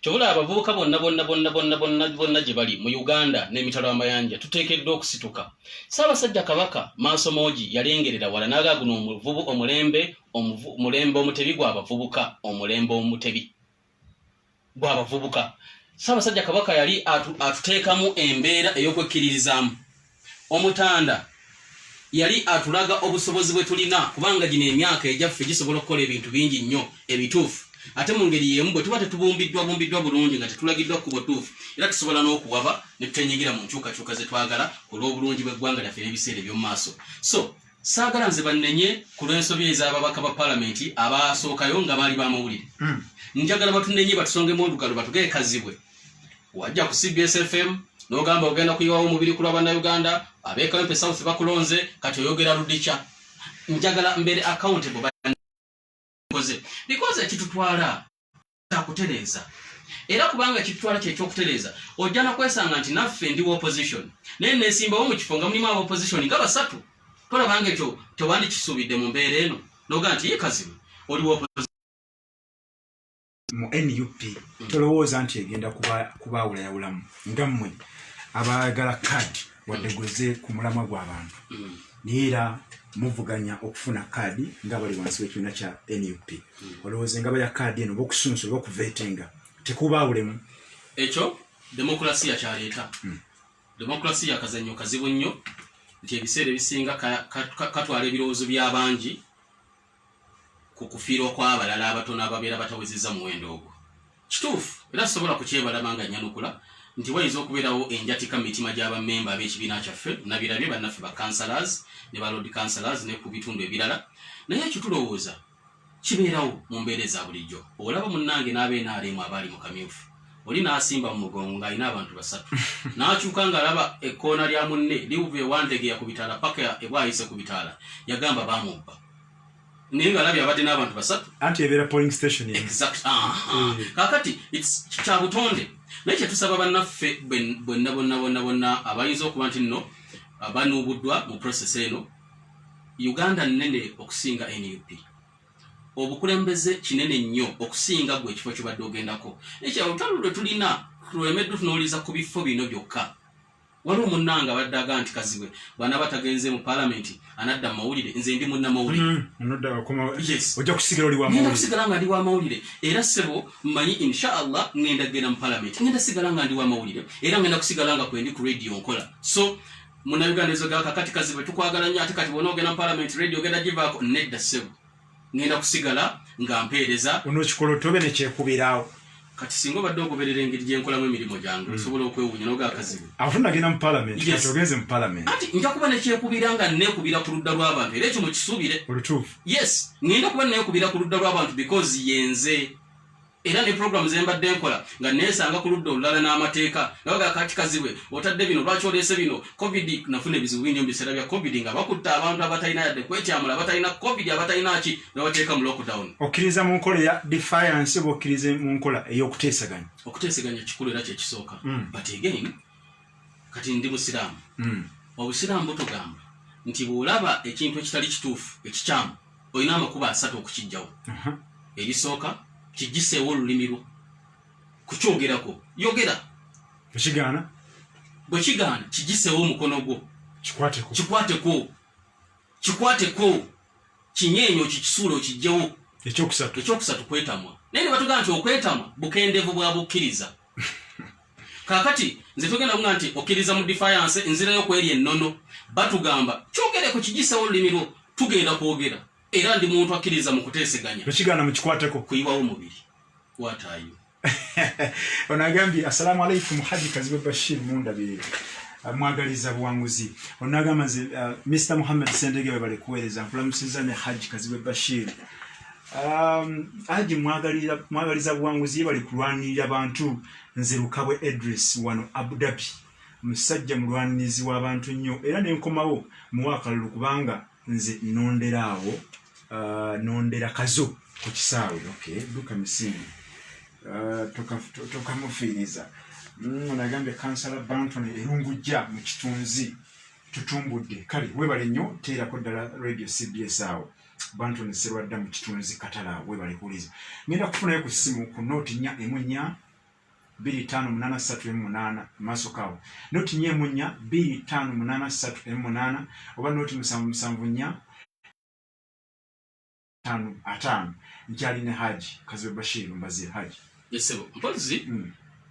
Kyobula abavubuka bonna bonna bonna bonna bonna bonna gye bali mu Uganda n'emitalo amayanja, tuteekeddwa okusituka. Ssaabasajja Kabaka maaso moogi yalengerera wala n'agaa guno omuvubu omulembe omulembe omutebi gw'abavubuka, omulembe omutebi gw'abavubuka. Ssaabasajja Kabaka yali atuteekamu embeera ey'okwekkiririzaamu. Omutanda yali atulaga obusobozi bwe tulina, kubanga gino emyaka egyaffe gisobola okukola ebintu bingi nnyo ebituufu. Ate mu ngeri y'emu, bwe tuba tetubumbiddwa bumbiddwa bulungi, nga tetulagiddwa kkubo ttuufu, era tusobola n'okuwaba ne tutenyigira mu nkyukakyuka ze twagala ku lw'obulungi bw'eggwanga lyaffe n'ebiseera eby'omu maaso. So saagala nze bannenye ku lw'ensobi ez'ababaka ba paalamenti abasookayo nga baali b'amawulire. Njagala batunenye, batusongemu olugalo, batugee Kazibwe wajja ku CBS FM n'ogamba ogenda kuyiwawo omubiri ku lwa Bannayuganda ab'e Kawempe South, bakulonze, kati oyogera ludikya. Njagala mbeere accountable bankoze, because ekitutwala kyakutereeza, era kubanga kitutwala kyekyokutereeza, ojja nakwesanga nti naffe ndi opposition naye nesimbawo mu kifo nga mulimu aba opposition nga basatu. Tolabanga ekyo tewandikisuubidde mu mbeera eno noga nti ye Kazibwe oli wa Mu NUP tolowooza nti egenda kubaawulayawulamu nga mmwe abaagala kaadi wadde gweze ku mulamwa gw'abantu, naye era muvuganya okufuna kaadi nga bali wansi w'ekibiina kya NUP? Olowooza engaba ya kaadi eno oba okusunsula oba okuveetenga tekubaawulemu? Ekyo demokulasiya kyaleeta. Demokulasiya akazannyo kazibu nnyo nti ebiseera ebisinga katwala ebirowoozo by'abangi ku kufiirwa kw'abalala abatono ababeera batawezezza muwendo ogwo. Kituufu, era sisobola kukyebalama nga nnyanukula nti wayinza okubeerawo enjatika mu mitima gy'abammemba ab'ekibiina kyaffe. Nabirabye bannaffe ba councillors ne ba lord councillors ne ku bitundu ebirala, naye ekyo tulowooza kibeerawo mu mbeera eza bulijjo. Olaba munnange n'ab'NRM abaali mu kamyufu, oli n'asimba mu mugongo ng'alina abantu basatu, n'akyuka ng'alaba ekkoona lya munne liwuva ewandegeya ku bitaala paka ebwayise ku bitaala, yagamba baamubba, naye ng'alabye abadde n'abantu basatu. Anti ebeera polling station emu. Exact. Aha. Kakati it's kya butonde, naye kyetusaba bannaffe bonna bonna bonna bonna abayinza okuba nti nno banuubuddwa mu process eno, Uganda nnene okusinga NUP. Obukulembeze kinene nnyo okusinga gwe ekifo kyobadde ogendako. Ekya olutalo lwe tulina tulemeddwa tunooliza ku bifo bino byokka. Waliwo munnange abadde aga nti Kazibwe bw'anaaba tagenze mu paalamenti anadda mu mawulire. Nze ndi munnamawulire. Yes. Ojja kusigala oli Ngenda wamawulire. kusigala nga ndi wamawulire, era ssebo mmanyi inshallah ngenda kugenda mu palamenti, ngenda sigala nga ndi wamawulire, era ngenda kusigala nga kwendi ku radio nkola. So Munnayuganda ezo ga kakati Kazibwe tukwagala nnyo, ate kati bwona ogenda mu palamenti radio ogenda givaako. Nedda ssebo, ngenda kusigala nga mpeereza. Onookikola otobe nekyekubiraawo. Kati singa obadde ogoberera engeri gyenkolamu emirimu gyange, osobola okwewuunya noga Kazibwe Awo tunagenda mu palamenti. Yes. Kati ogenze mu palamenti. Anti nja kuba nekyekubira nga neekubira ku ludda lw'abantu, era ekyo mukisuubire. Olutuufu. Yes, ngenda kuba neekubira ku ludda lw'abantu because yenze. Era ne programu zembadde nkola nga neesanga ku ludda olulala n'amateeka nga baga kati Kazibwe otadde bino, lwaki oleese bino? Covid, nafuna ebizibu bingi mu biseera bya Covid nga bakutta abantu abatalina yadde kwetyamula, abatalina Covid, abatalina ki, nebabateeka mu lockdown. Okkiriza mu nkola eya defiance oba okkiriza mu nkola ey'okuteesaganya? Okuteeseganya kikulu era kyekisooka. But again, kati ndi musiraamu. Obusiraamu butugamba nti bw'olaba ekintu ekitali kituufu, ekikyamu, olina amakubo asatu okukijjawo. Erisooka, kigiseewo olulimi lwo kukyogerako, yogera. Ekigaana? Bwe kigaana, kigiseewo omukono gwo. Kikwateko. Kikwateko, kikwateko, kinyeenyo, okikisuula, okijjewo. Ekyokusatu? Ekyokusatu kwetamwa. Naye ne batugamba nti okwetamwa bukendeevu bwa bukkiriza. Kaakati nze togenda kuga nti okkiriza mu defiance, nzirayo kweri ennono. Batugamba kyogereko, kigisewo olulimi lwo. Tugenda kwogera, era ndi muntu akkiriza mu kuteeseganya. Ekigaana mukikwateko. Kuyiwawo mubiri watayo. Ono agambye, "Assalamu alaikum Haji Kazibwe Bashir, mundabire, mwagaliza buwanguzi." Ono agamba, "Nze Mr Muhammad Sendege, webale kuweereza, nkulamusiza ne Haji Kazibwe Bashir. Haji mwagaliza buwanguzi, ye bali kulwanirira bantu. Nze Lukabwe Edris wano Abu Dhabi, musajja mulwanirizi w'abantu nnyo, era nenkomawo muwa akalulu kubanga nze nondera awo, nondera Kazo ku kisaawe." Okay, duka misinde, tokamufiiriza. Ono agambye, "Kansala Banton Erungujja mu Kitunzi tutumbudde." Kale webale nnyo, teerako ddala Radio CBS awo. Banton Serwadda mu Kitunzi Katala awo, webale kuwuliza. Ngenda kufunayo ku ssimu ku 044258318 maaso kaawo, 044258318 oba 0774550. Nkyalina Haji Kazibwe Bashir Mbaziira. Haji. Esebo mpozi.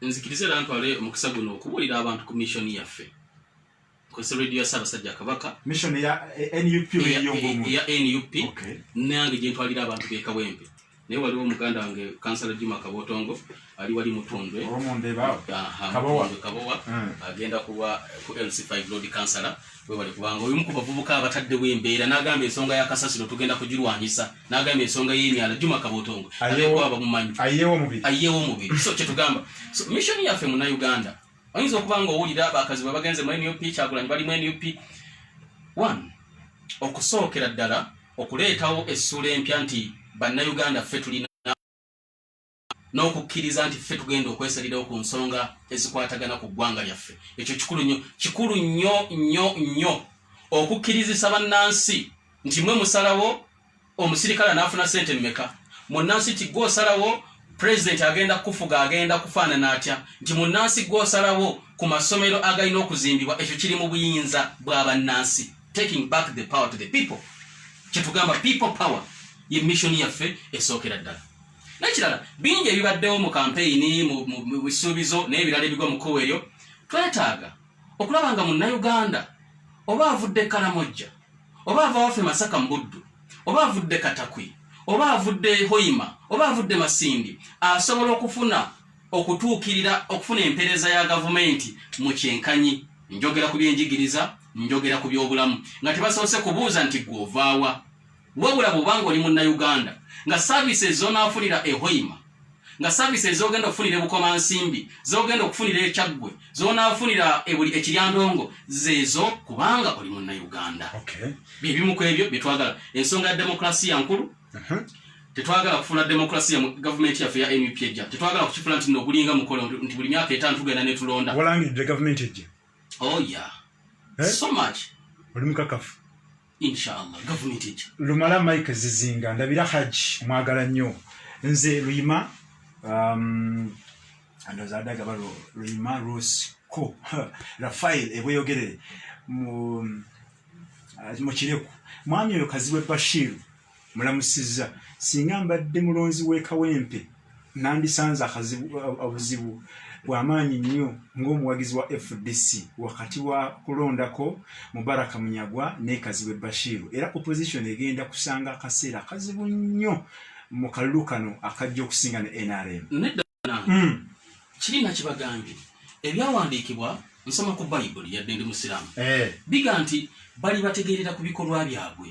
Nzikirize era ntwale omukisa guno okubuulira abantu ku mission yaffe. Kozesa radio ya Ssaabasajja Kabaka. Mission ya NUP? Eyongomu? Eya NUP. Nange gye ntwalira abantu b'e Kawempe. Naye waliwo muganda wange Kansala Juma Kabotongo ali wali Mutundwe. Omundebaawo. Aha, Kabowa. Mutundwe, Kabowa. Agenda kuba ku LC5 Lord Kansala. Webale, kubanga oyo ku bavubuka abataddewo embeera n'agamba ensonga ya kasasiro tugenda kugirwanyisa, n'agamba ensonga y'emyala. Juma Kabotongo abeeko abamumanyi. Ayeewo omubiri. Ayeewo omubiri. So kyetugamba, so mission yaffe Munnayuganda, oyinza okuba nga owulira bakazi bwe bagenze mu NUP, Kyagulanyi bali mu NUP. One, okusookera ddala okuleetawo essuula empya nti Bannayuganda ffe tulina n'okukkiriza nti ffe tugenda okwesalirawo ku nsonga ezikwatagana ku ggwanga lyaffe. Ekyo kikulu nnyo, kikulu nnyo nnyo nnyo, okukkirizisa bannansi nti mwe musalawo omusirikale anaafuna sente mmeka, munnansi ti gwe osalawo pulezidenti agenda kukufuga agenda kufaanana atya, nti munnansi gwe osalawo ku masomero agalina okuzimbibwa. Ekyo kiri mu buyinza bwa bannansi, taking back the power to the people. Kyetugamba people power ye mission yaffe esookera ddala. Nekirala, bingi ebibaddewo mu kampeyini, mu bisuubizo n'ebirala ebigwa mu kkubo eryo. Twetaaga okulaba nga Munnayuganda oba avudde Kalamojja, oba ava waffe Masaka mu Buddu, oba avudde Katakwi, oba avudde Hoima, oba avudde Masindi, asobola okufuna okutuukirira okufuna empeereza ya gavumenti mu kyenkanyi. Njogera ku byenjigiriza, njogera ku byobulamu, nga tebasoose kubuuza nti gwe ovaawa, wabula bw'obanga oli Munnayuganda nga services zonaafunira e Hoima, nga services zogenda okufunira eBukomansimbi, zogenda okufunira eKyaggwe, zonaafunira ebuli eKiryandongo, zeezo, kubanga oli Munnayuganda. Byebimu ku ebyo byetwagala. Ensonga ya demokrasiya nkulu. Tetwagala kufuula demokrasiya mu gavumenti yaffe ya NUP ejja, tetwagala kukifuula nti nno gulinga mukolo nti buli myaka 5 tugenda netulonda. Walangiridde gavumenti ejja? Oh yeah. Eh? So much. Oli mukakafu? Inshallah, gavumenti ejja. Lumala Mike Zizinga, "Ndabira Haji, mwagala nnyo. Nze Luyima," ndowooza adde agaba Luyima Rosco Rafael Ebweyogerere mu Kireku. "Mwami oyo Kazibwe Bashiru mulamusizza. Singa mbadde mulonzi w'e Kawempe nandisanze obuzibu bw'amaanyi nnyo ng'omuwagizi wa FDC wakati wa kulondako Mubaraka Munyagwa ne Kazibwe Bashiru. Era opposition egenda kusanga akaseera akazibu nnyo mu kalulu kano akajja okusinga ne NRM." Nedda. Kirina kibagambye ebyawandiikibwa. Nsoma ku Bayibuli, yadde ndi musiraamu. Biga nti bali bategeerera ku bikolwa byabwe.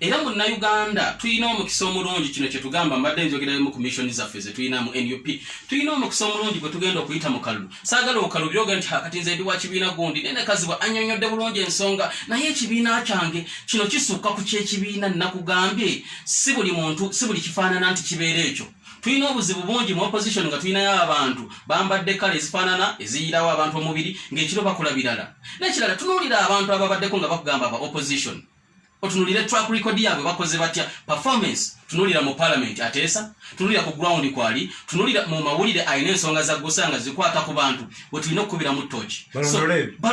Era munnayuganda tulina omukisa omulungi, kino kye tugamba, mbadde njogerayo ku mission zaffe ze tulina mu NUP. Tulina omukisa omulungi gwe tugenda okuyita mu kalulu. Saagala okalulu byoga nti kati nze ndi wa kibiina gundi, naye Nakazibwe annyonnyodde bulungi ensonga, naye ekibiina kyange kino kisukka ku kyekibiina. Nakugambye, si buli muntu, si buli kifaanana nti kibeera ekyo. Tulina obuzibu bungi mu opposition, nga tulinayo abantu bambadde kale ezifaanana eziyirawo abantu omubiri, ng'ekiro bakola birala. N'ekirala, tunuulira abantu ababaddeko nga bakugamba aba opposition, otunulire track record yaabwe, bakoze batya, performance. Tunulira mu parliament ateesa, tunulira ku ground kwali, tunulira mu mawulire alina ensonga za gusa nga zikwata ku bantu bwe tulina okukubiramu toki.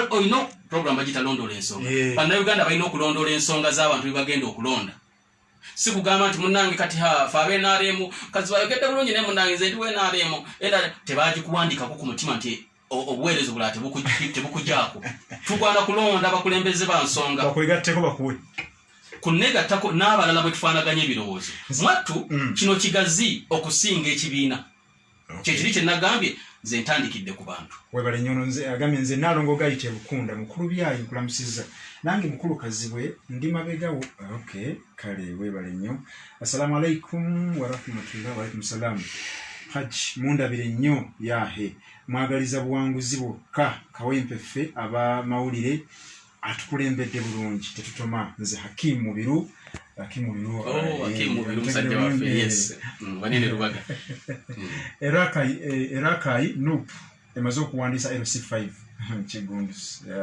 Olina program bagita Londoola Ensonga. Bannayuganda balina okulondoola ensonga z'abantu bye bagenda okulonda, si kugamba nti munnange kati ha fe abe NRM kazi bayogedde bulungi, naye munnange nze ndiwo NRM, era tebagikuwandikako ku mutima nti obuweereza obulala tebukujaako. Tugwana kulonda abakulembeze ba nsonga. Bakwegatteko, bakuwe. Kunegattako n'abalala bwe tufaanaganya ebirowoozo. Mwattu, kino kigazi okusinga ekibiina. Kyekiri kye nagambye, nze ntandikidde ku bantu. Webale nnyo. Nze agambye, nze Naalongo Gayita Ebukunda. Mukulu Byayi, nkulamusizza. Nange mukulu Kazibwe ndi mabegawo. Okay, kale webale nnyo. Assalamu alaikum warahmatullah. Waalaikum salam. Hajj mundabire nnyo, yahe mwagaliza buwanguzi bwokka. Kawempe ffe abamawulire atukulembedde bulungi, tetutoma. Nze Hakim Mubiru, Hakim Mubiru. Oh, Hakim Mubiru musajja waffe, yes. Wanene Lubaga. Erakayi NUP emaze okuwandiisa LC5 Kigundu,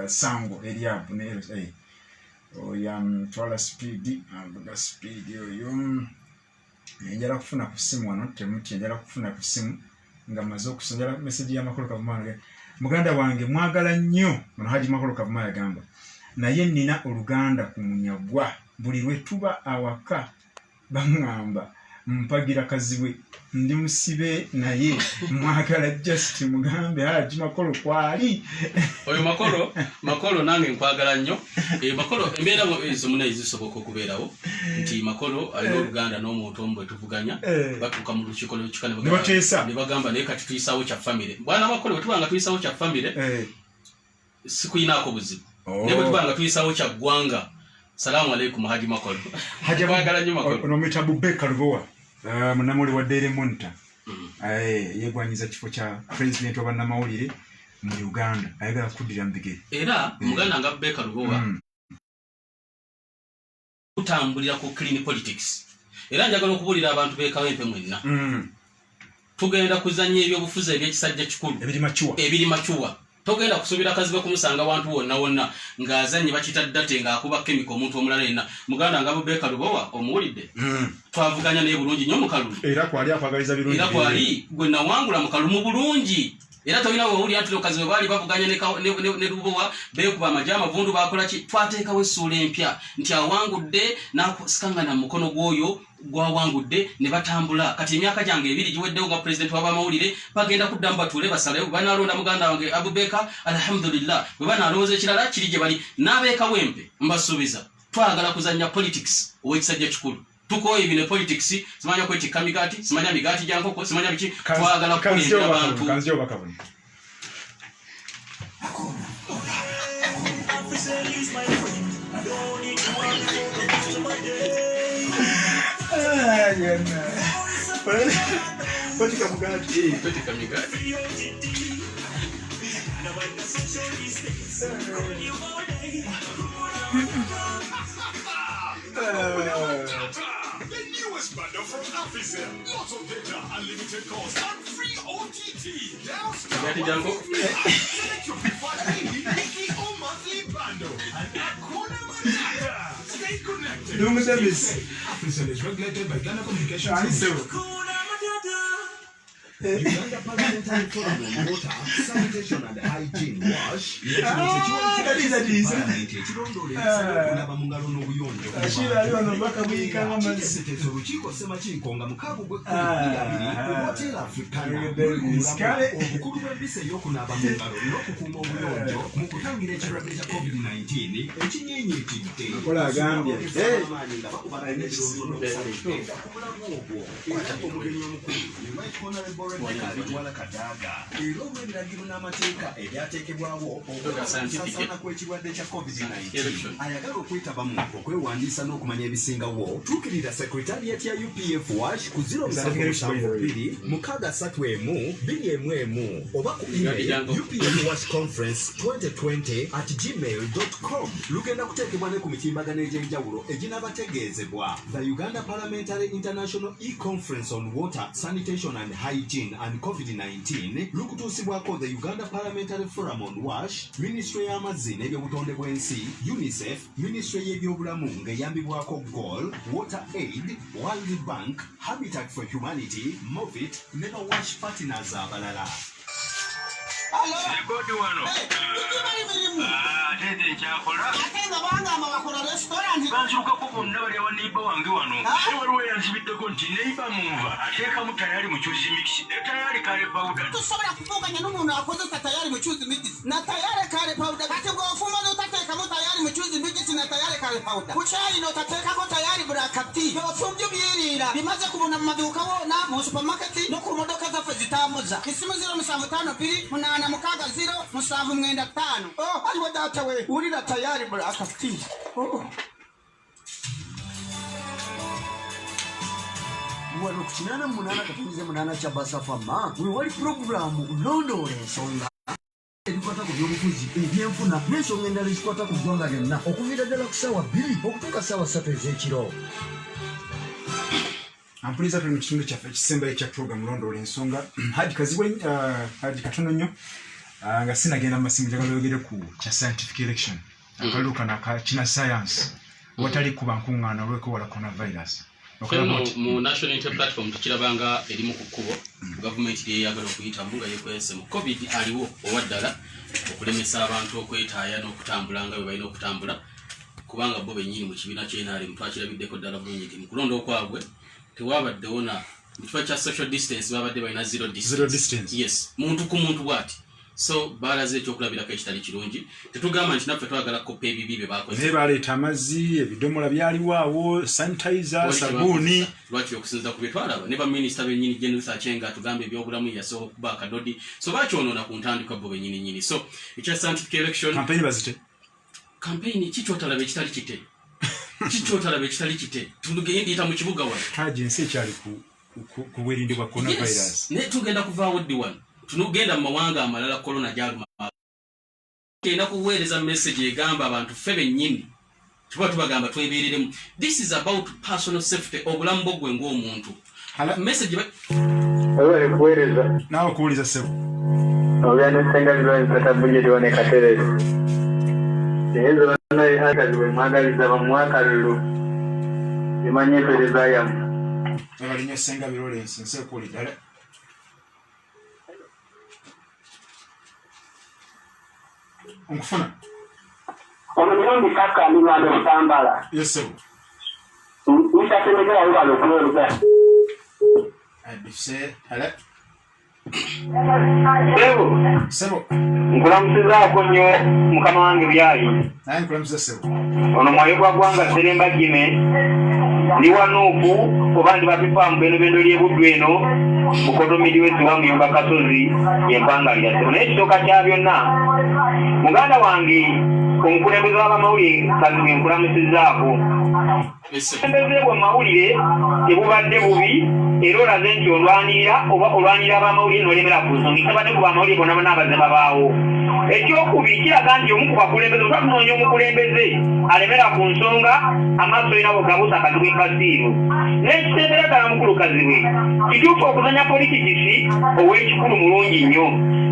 Sango Eriabu ne LC oyo amutwala speed, avuga speed oyo. Njala kufuna ku ssimu wano, temutya, njala kufuna ku ssimu nga maze okusoma. Njala message ya Makolo Kavuma. Muganda wange mwagala nnyo. Ono Haji Makolo Kavuma yagamba, naye nina oluganda ku Munyagwa, buli lwe tuba awaka baŋŋamba mpagira Kazibwe, ndi musibe naye mwagala. Just mugambe Haji Makolo kwali. Oyo Makolo, Makolo nange nkwagala nnyo. Makolo, embeera ezo munaye zisoboka okubeerawo nti Makolo alina oluganda n'omuntu omu bwe tuvuganya. Batuuka mu lukiiko lwekika ne bateesa. Ne bagamba, naye kati tuyisawo kya famire. Bwana Makolo, bwe tuba nga tuyisawo kya famire, sikuyinaako buzibu. Naye bwe tuba nga tuyisawo kya ggwanga, salaamu aleikum Haji Makolo. Mwagala nnyo Makolo. Onomuyita Bubeka Lubowa, munnamawulire wa Daily Monitor. Yegwanyiza kifo kya president wa bannamawulire mu Uganda, ayagala kuddira mu bigere. Era muganda nga Beka Lubowa, tutambulira ku clean politics. Era njagala okubuulira abantu b'e Kawempe mwenna, tugenda kuzannya ebyobufuzi ebyekisajja kikulu. Ebiri mature. Ebiri mature. Togenda kusuubira Kazibwe kumusanga wantu wonna wonna ng'azannye bakita ddate ng'akuba chemical omuntu omulala yenna. Muganda nga Bubeeka Lubowa omuwulidde, twavuganya naye bulungi nnyo mu kalulu. Era kwali akwagaliza birungi. Era kwali gwe nawangula mu kalulu mu bulungi. Era tolina wewulira nti Kazibwe baali bavuganya ne Lubowa, beekuba amagye amavundu, bakola ki. Twateekawo essuula empya nti awangudde n'asikangana mu mukono gw'oyo gwawangudde ne batambula. Kati emyaka gyange 2 giweddewo nga pulezidenti w'abamawulire. Bagenda kuddamu batuule basalewo. Banalonda muganda wange Abubeka, alhamdulillah. Bwe banalowooza ekirala kiri gye bali n'abeekawempe, mbasuubiza twagala kuzannya politics ow'ekisajja kikulu. Tukooye bino politics, simanya kwetikka migaati, simanya migaati gya nkoko, simanya biki. Twagala kukulembera abantu. Kanzija obubaka buno. Africell is my friend. I don't need to worry for the rest of my day. Kwetikka mugaati. Kwetikka migaati. OTT. Now I can social distance. Call you all day. The newest bundle from Africell. Lots of data, unlimited calls, and free OTT. Dial star Migaati gya nkoko. 153. Select your preferred daily, weekly, or monthly bundle. And Hakuna Matata. Stay connected. Dungu Stay Davis. safe. Africell is regulated by Ghana Communications Ani Commission. sebo. Hakuna Matata. Uganda Parliamentary Forum on Water, Sanitation and Hygiene, WASH. Ah, katiisa tiisa. Palamenti ekirondoola empisa y'okunaaba mu ngalo n'obuyonjo mu Ashira ali wano bantu. obubaka buyika ng'amazzi. Kiteeseteese olukiiko ssemakiiko nga 6 ogw'ekumi 20 ku Hotel Africa. Africana luli ku mulamwa obukulu bw'empisa ey'okunaaba mu ngalo n'okukuuma obuyonjo mu kutangira ekirwadde kya COVID-19 ekinyiinyiitidde. Akola agambye, "Hey!" Amaanyi nga bakubaganya ebirowoozo n'okusala empenda ku mulamu ogwo. Era omugenyi omukulu ye Right Honorable Rebecca Alitwala Kadaga, era olw'ebiragiro n'amateeka ebyateekebwawo okusaasaana kw'ekirwadde kya COVID-19, ayagala okwetabamu okwewandiisa n'okumanya ebisingawo, tuukirira Secretariat ya UPF WASH ku 0772 631 211 oba ku email upfwashconference2020@gmail.com. Lugenda kuteekebwa ne ku mitimbagano egy'enjawulo eginaabategeezebwa. The Uganda Parliamentary International E-Conference on Water, Sanitation and Hygiene and COVID-19 lukutuusibwako the Uganda Parliamentary Forum on WASH, Ministry y'amazzi n'ebyobutonde bw'ensi, UNICEF, Ministry y'ebyobulamu ng'eyambibwako GOAL, Water Aid, World Bank, Habitat for Humanity, Movit ne ba WASH partners abalala. Rekodi wano. Ate nze nkyakola. Ate nga bangamba bakola restaurant. Banzirukako bonna bali awa neighbor wange wano. Naye waliwo eyanzibiddeko nti neighbor munva ateekamu Tayari muchuzi mix ne Tayari curry powder. Tusobola kuvuganya n'umuntu akozesa Tayari muchuzi mix na Tayari curry powder. Kati bw'ofumba n'otateekamu Tayari muchuzi mix na Tayari curry powder, ku caayi n'otateekako Tayari black tea, by'ofumbye byeriira bimaze kubuna mu maduuka wona, mu supermarket no ku modoka zaffe zitambuza. Isimu 0752 860 795. Oh, aliwo data we wulira Tayari black tea. Oh. Wano ku 88.8 kya Basafama we wali puroguramu Londoola Ensonga, ebikwata ku byobufuzi, ebyenfuna n'ensonga endala ezikwata ku ggwanga lyonna, okuviira ddala ku ssaawa 2 okutuuka ssaawa 3 ez'ekiro. Ampuliza, tuli mu kitundu kyaffe ekisembayo ekya program Londoola Ensonga. Haji Kazibwe, Haji, katono nnyo, nga sinagenda mu masimu, njagala oyogere ku kya scientific election, akalulu kano aka kina science watali kuba nkuŋŋaana olw'okwewala coronavirus. Ffe mu National Unity Platform tukirabanga erimu ku kkubo gavumenti lyeyagala okuyitamu nga yekwese mu COVID aliwo owaddala, okulemesa abantu okwetaaya n'okutambula nga bwe balina okutambula, kubanga bo bennyini mu kibiina ky'NRM twakirabiddeko ddala bulungi nti mu kulonda okwabwe tewabaddewo na mu kifo kya social distance, babadde balina zero distance. Zero distance. Yes, muntu ku muntu bw'ati. So balaze ekyokulabirako ekitali kirungi. Tetugamba nti naffe twagala kukopa ebibi bye bakoze. Naye baleeta amazzi, ebidomola byaliwo awo, sanitizer, sabuuni. Lwaki okusinziira ku bye twalaba ne baminisita bennyini, Jane Ruth Aceng atugamba ebyobulamu yasooka okuba akadodi, so bakyonoona ku ntandikwa bo bennyini nnyini. So ekya scientific election, Campaign bazite. Campaign kikyotalaba ekitali kite, kikyotalaba ekitali kite. Tugenda mu kibuga wano. Haji, ensi ekyali ku bwerinde bwa coronavirus. Yes, naye tugenda kuvaawo ddi wano? Tunugenda mu mawanga amalala corona gyaluma. Erina kuweereza message egamba abantu ffe bennyini tuba tubagamba twebeereremu. This is about personal safety, obulamu bwo gwe ng'omuntu. Message Webale kuweereza. Naawe okuwuliza, ssebo. Ogenda Senga Lwenzata Bujeti ne Katerere. Naye nze bannaye akazi bwe mwagaliza bamuwa akalulu. Emanya empeereza yammwe. Webale nnyo, Ssenga Lawrence, nsi ekuwulidde. Alo. Nkufuna. Ono mirundi kaka ndi Lwanda Butambala. Yes, ssebo. Nitasemegera webale okuweereza. Aduse. Alo. Sebo. Ssebo. Nkulamusizaako nnyo mukama wange Byayi. Naye nkulamusiza, ssebo. Ono mwayo gwa ggwanga Seremba Jime. Ndi wa Nuupu oba ndi bapipa mu bendobendo ly'e Buddu eno Bukoto Midwest wa Muyumba Kasozi yempangalira, ssebo. Naye ekisooka kya byonna, muganda wange omukulembeze w'abamawulire Kazibwe, nkulamusizaako. Obukulembeze bwe mawulire tebubadde bubi, era olaze nti olwanirira oba olwanirira abamawulire n'olemera ku nsonga ekabadde ku bamawulire bonna bonna abazze babaawo. Ekyokubiri kiraga nti omu ku bakulembeze oba tunoonya omukulembeze alemera ku nsonga, amaaso olina bwegabuusa Kazibwe Basiiru. N'ekisembera ddala, mukulu Kazibwe, kituufu okuzanya politikisi ow'ekikulu mulungi nnyo,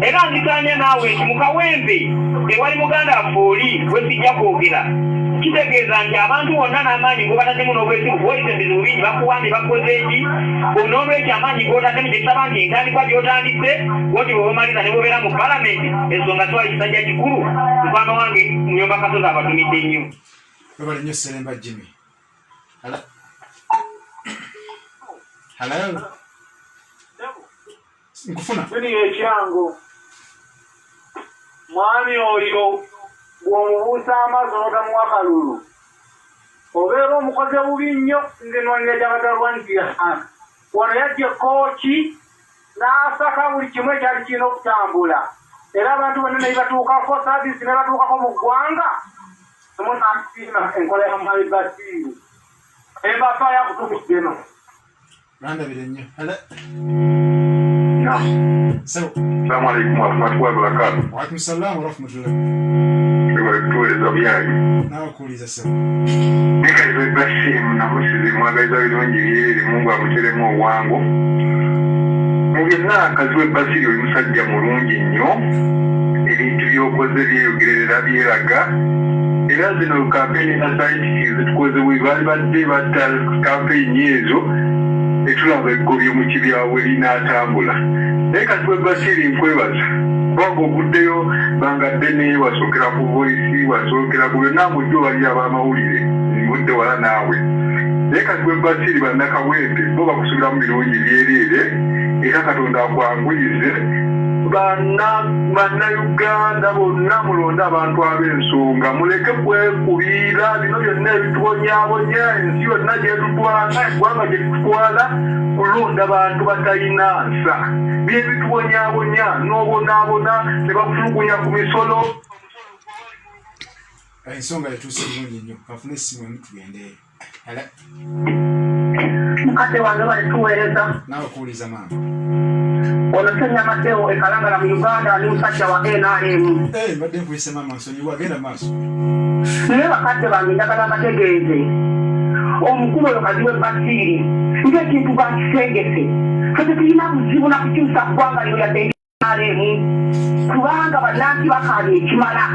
era nzikanya naawe nti mu Kawempe ewali muganda waffe oli gwe sijja kwogera, kitegeeza nti abantu bonna n'amaanyi gobataddemu n'obwesimbu kuwolesa ebizibu bingi bakuwambye bakukoze eki. N'olwekyo amaanyi g'otaddemu, kyekisaba nti entandikwa gy'otandise woti bwebomaliza ne bwobeera mu palamenti, ensonga twali kisajja kikulu. Mukwano wange Muyomba Kasozi abatumidde nnyo. Webale nnyo, Seremba Jimmy. Hello. Hello. Nkufuna. Junior ekyangu. Mwami oyo bw'omubuusa amaaso n'otamuwa kalulu obeera omukoze bubi nnyo. Nze nwanira gyabatalwanira wano yajja ekkooki n'asaka buli kimu ekyali kirina okutambula era abantu bonna ne bibatuukako, saavisi ne batuukako mu ggwanga. Emunasiima enkola ya Mwami Basiiru embafaayo akutukuddeno. Bandabire nnyo. Assalamu alaikum warahmatullahi wabarakatuh. Waalaikum salaam warahmatullah. Webale kutuweereza byange. Nawe kuwuliza ssebo. Nekaziwe Basiimu Namusizi mwagaliza birungi byerere Mungu amuteremu obwangu. Mu byonna Kaziwe Basiri oli musajja mulungi nnyo. Ebintu by'okoze byeyogerera byeraga. Era zino kampeyini za scientific zetukoze bwe baali badde batta kampeyini ezo netulaba eggobyo mu kibyawe linaatambula. Naye Kaziwe Basiri nkwebaza kubanga oguddeyo banga ddene, wasookera ku voice, wasookera ku byonna ng'ojja obalira ab'amawulire ngudde wala naawe. Naye Kaziwe Basiri bannakawempe bo bakusubiramu birungi byereere era Katonda akwanguyize. Bannayuganda bonna mulonde abantu ab'ensonga, muleke kwekubiira bino byonna ebitubonyaabonya ensi yonna gyetutwala, eggwanga gyetutwala, kulonda bantu batalina nsa byebitubonyaabonya n'obonaabona ne bakutulugunya ku misolo. Ensonga yatuuse bulungi nnyo. Kafune essimu emu tugende. Mukadde wange bali tuweereza. Naawe kuwuliza maama. Ono Senya Mateo ekalangala mu Uganda, ndi musajja wa NRM. Mbadde nkuyise maama, nsonyiwa, agenda maaso. Naye bakadde bange njagala mbategeeze omukulu oyo Kaziwe Basiiri ng'ekintu bakisengese. Ffe tetulina buzibu na kukyusa ggwanga lino yadde NRM, kubanga bannansi bakaabye ekimala,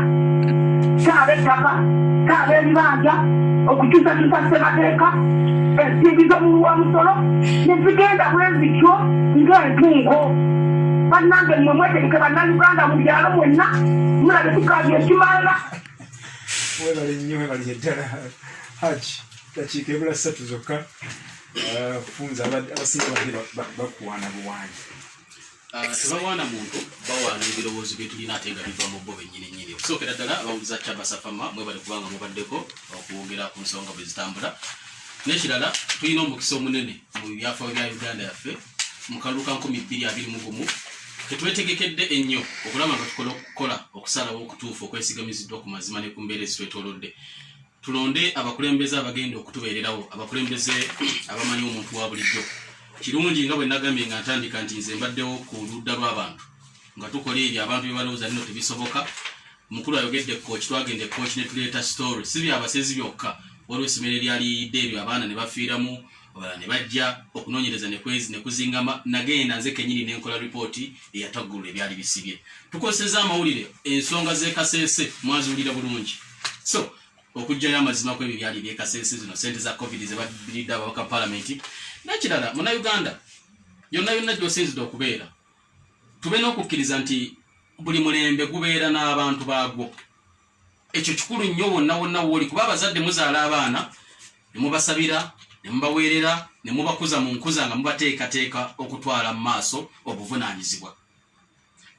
saaba ettaka, saaba ebibanja, okukyusakyusa ssemateeka, ensimbi z'omuwi wa musolo ne zigenda bwe zityo ng'entungo. Bannange mmwe mwetegeke, bannayuganda mu byalo mwenna mulabe tukaabye ekimala. Webale nnyo, webalire ddala Haji. Dakiika ebula 3 zokka. Funza abasinga badde bakuwaana buwaanyi. Tebawaana muntu, bawaana ebirowoozo bye tulina ate nga biva mu bo bennyini nnyini. Okusookera ddala abawuliza Kyabasafama mwebale kubanga mubaddeko okwogera ku nsonga bwe zitambula. N'ekirala tulina omukisa omunene mu byafaayo bya Uganda yaffe mu kalulu ka 2021 tetwetegekedde ennyo okulaba nga tukola okukola okusalawo okutuufu okwesigamiziddwa ku mazima ne ku mbeera ezitwetoolodde. Tulonde abakulembeze abagenda okutubeererawo, abakulembeze abamanyi omuntu wa bulijjo. Kirungi nga bwe nagambye nga ntandika nti nze mbaddewo ku ludda lw'abantu nga tukola ebyo abantu bye balowooza nno tebisoboka. Mukulu ayogedde Kooki, twagenda e Kooki ne tuleeta story, si byabasezi byokka. Waliwo essomero eryaliyidde eryo abaana ne bafiiramu, abalala ne bajja okunoonyereza ne kuzingama. Nagenda nze kennyini ne nkola ripooti eyataggulula ebyali bisibye. Tukozesezza amawulire, ensonga z'e Kasese mwaziwulira bulungi. So okuggyayo amazima ku ebyo byali ebyekasese, zino sente za COVID ze babiridde ababaka palamenti. N'ekirala, munnayuganda yonna yonna gy'osinzidde okubeera, tube n'okukkiriza nti buli mulembe gubeera n'abantu baagwo. Ekyo kikulu nnyo wonna wonna wooli, kuba abazadde muzaala abaana ne mubasabira ne mubaweerera ne mubakuza mu nkuza nga mubateekateeka okutwala mu maaso obuvunaanyizibwa.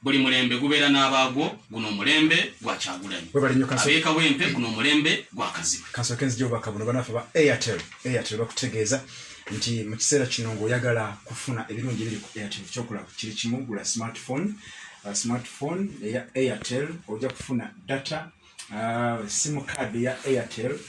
Buli mulembe gubeera n'abaagwo. Guno omulembe gwa Kyagulanyi, abeekawempe, guno omulembe gwa Kazibwe. Kansooke nzija obubaka buno. Banaffe ba Airtel, Airtel bakutegeeza nti mu kiseera kino ng'oyagala kufuna ebirungi ebiri ku Airtel, kyokola kiri kimu: gula smartphone eya Airtel, ojja kufuna data, sim card ya Airtel,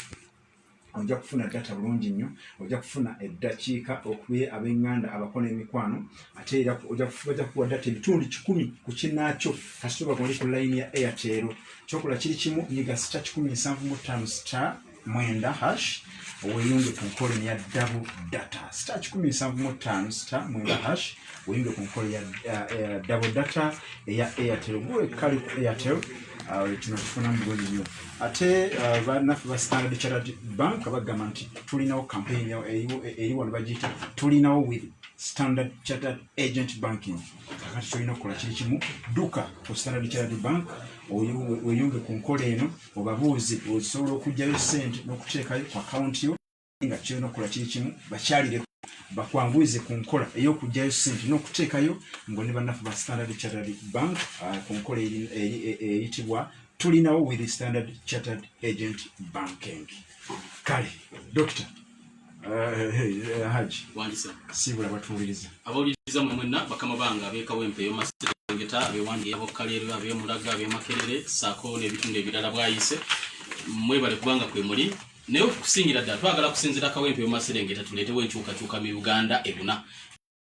ojja kufuna data bulungi nnyo, ojja kufuna eddakiika okubye ab'eŋŋanda, abakola emikwano, ate era bajja kukuwa data 100% ku kinnaakyo kasita oba oli ku layini ya Airtel. Kyokola kiri kimu: nyiga *175*9# weeyunge ku nkola ya double data, *175*9# weeyunge ku nkola ya double data eya Airtel. Gwe kali ku Airtel, kino kifunamu bulungi nnyo. Ate bannaffe ba Standard Chartered Bank bagamba nti tulinawo campaign eri wano bagiyita "Tulinawo with Standard Chartered Agent Banking". Kakati kyolina okukola kiri kimu: dduka ku Standard Chartered Bank weeyunge ku nkola eno, obabuuze osobola okuggyayo sente n'okuteekayo ku akawunti yo, nga kyolina okukola kiri kimu, bakyalire. Bakwanguyize ku nkola ey'okuggyayo ssente n'okuteekayo ngo ne bannaffe ba Standard Chartered Bank ku nkola eyitibwa tulinawo with Standard Chartered Agent Banking. Kale Dokita Haji, siibula batuwuliriza. Abawuliriza mwe mwenna, bakama bange ab'ekawempe eyomaserengeta, abewandiye, abokaleero, ab'emulaga, ab'emakerere saako n'ebitundu ebirala bwayise, mwebale kubanga kwe muli. Naye okusingira ddala twagala kusinzira Kawempe yomaserengeta tuleetewo enkyukakyuka mu Uganda ebuna.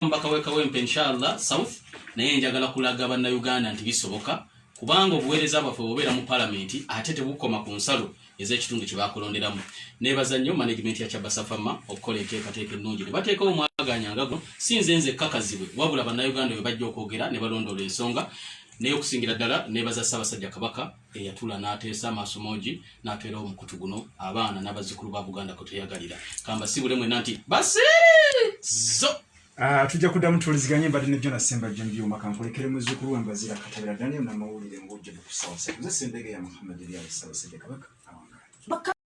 Omubaka w'e Kawempe inshallah South, naye njagala kulaga Bannayuganda nti bisoboka, kubanga obuweereza bwaffe bw'obeera mu palamenti ate tebukoma ku nsalo ez'ekitundu kye bakulonderamu. Neebaza nnyo management ya Kyabasafama okukola enteekateeka ennungi ne bateekawo omwagaanya nga guno. Si nze nzekka Kazibwe, wabula Bannayuganda bwe bajja okwogera ne balondoola ensonga. Naye okusingira ddala neebaza Ssaabasajja Kabaka eyatula n'ateesa amaaso moogi n'ateerawo omukutu guno abaana n'abazzukulu ba Buganda kwe tweyagalira. Kambasiibule mwenna nti basiiri zo. Tujja kuddamu tuwuliziganye. Mbadde ne Jonas Sembajje Mbyuma. Kankulekere muzzukulu we Mbazira Katabira Daniel n'amawulire ng'ojja bukusawasa. Nze Sendege ya Muhammad Erias, Ssaabasajja Kabaka awangaala.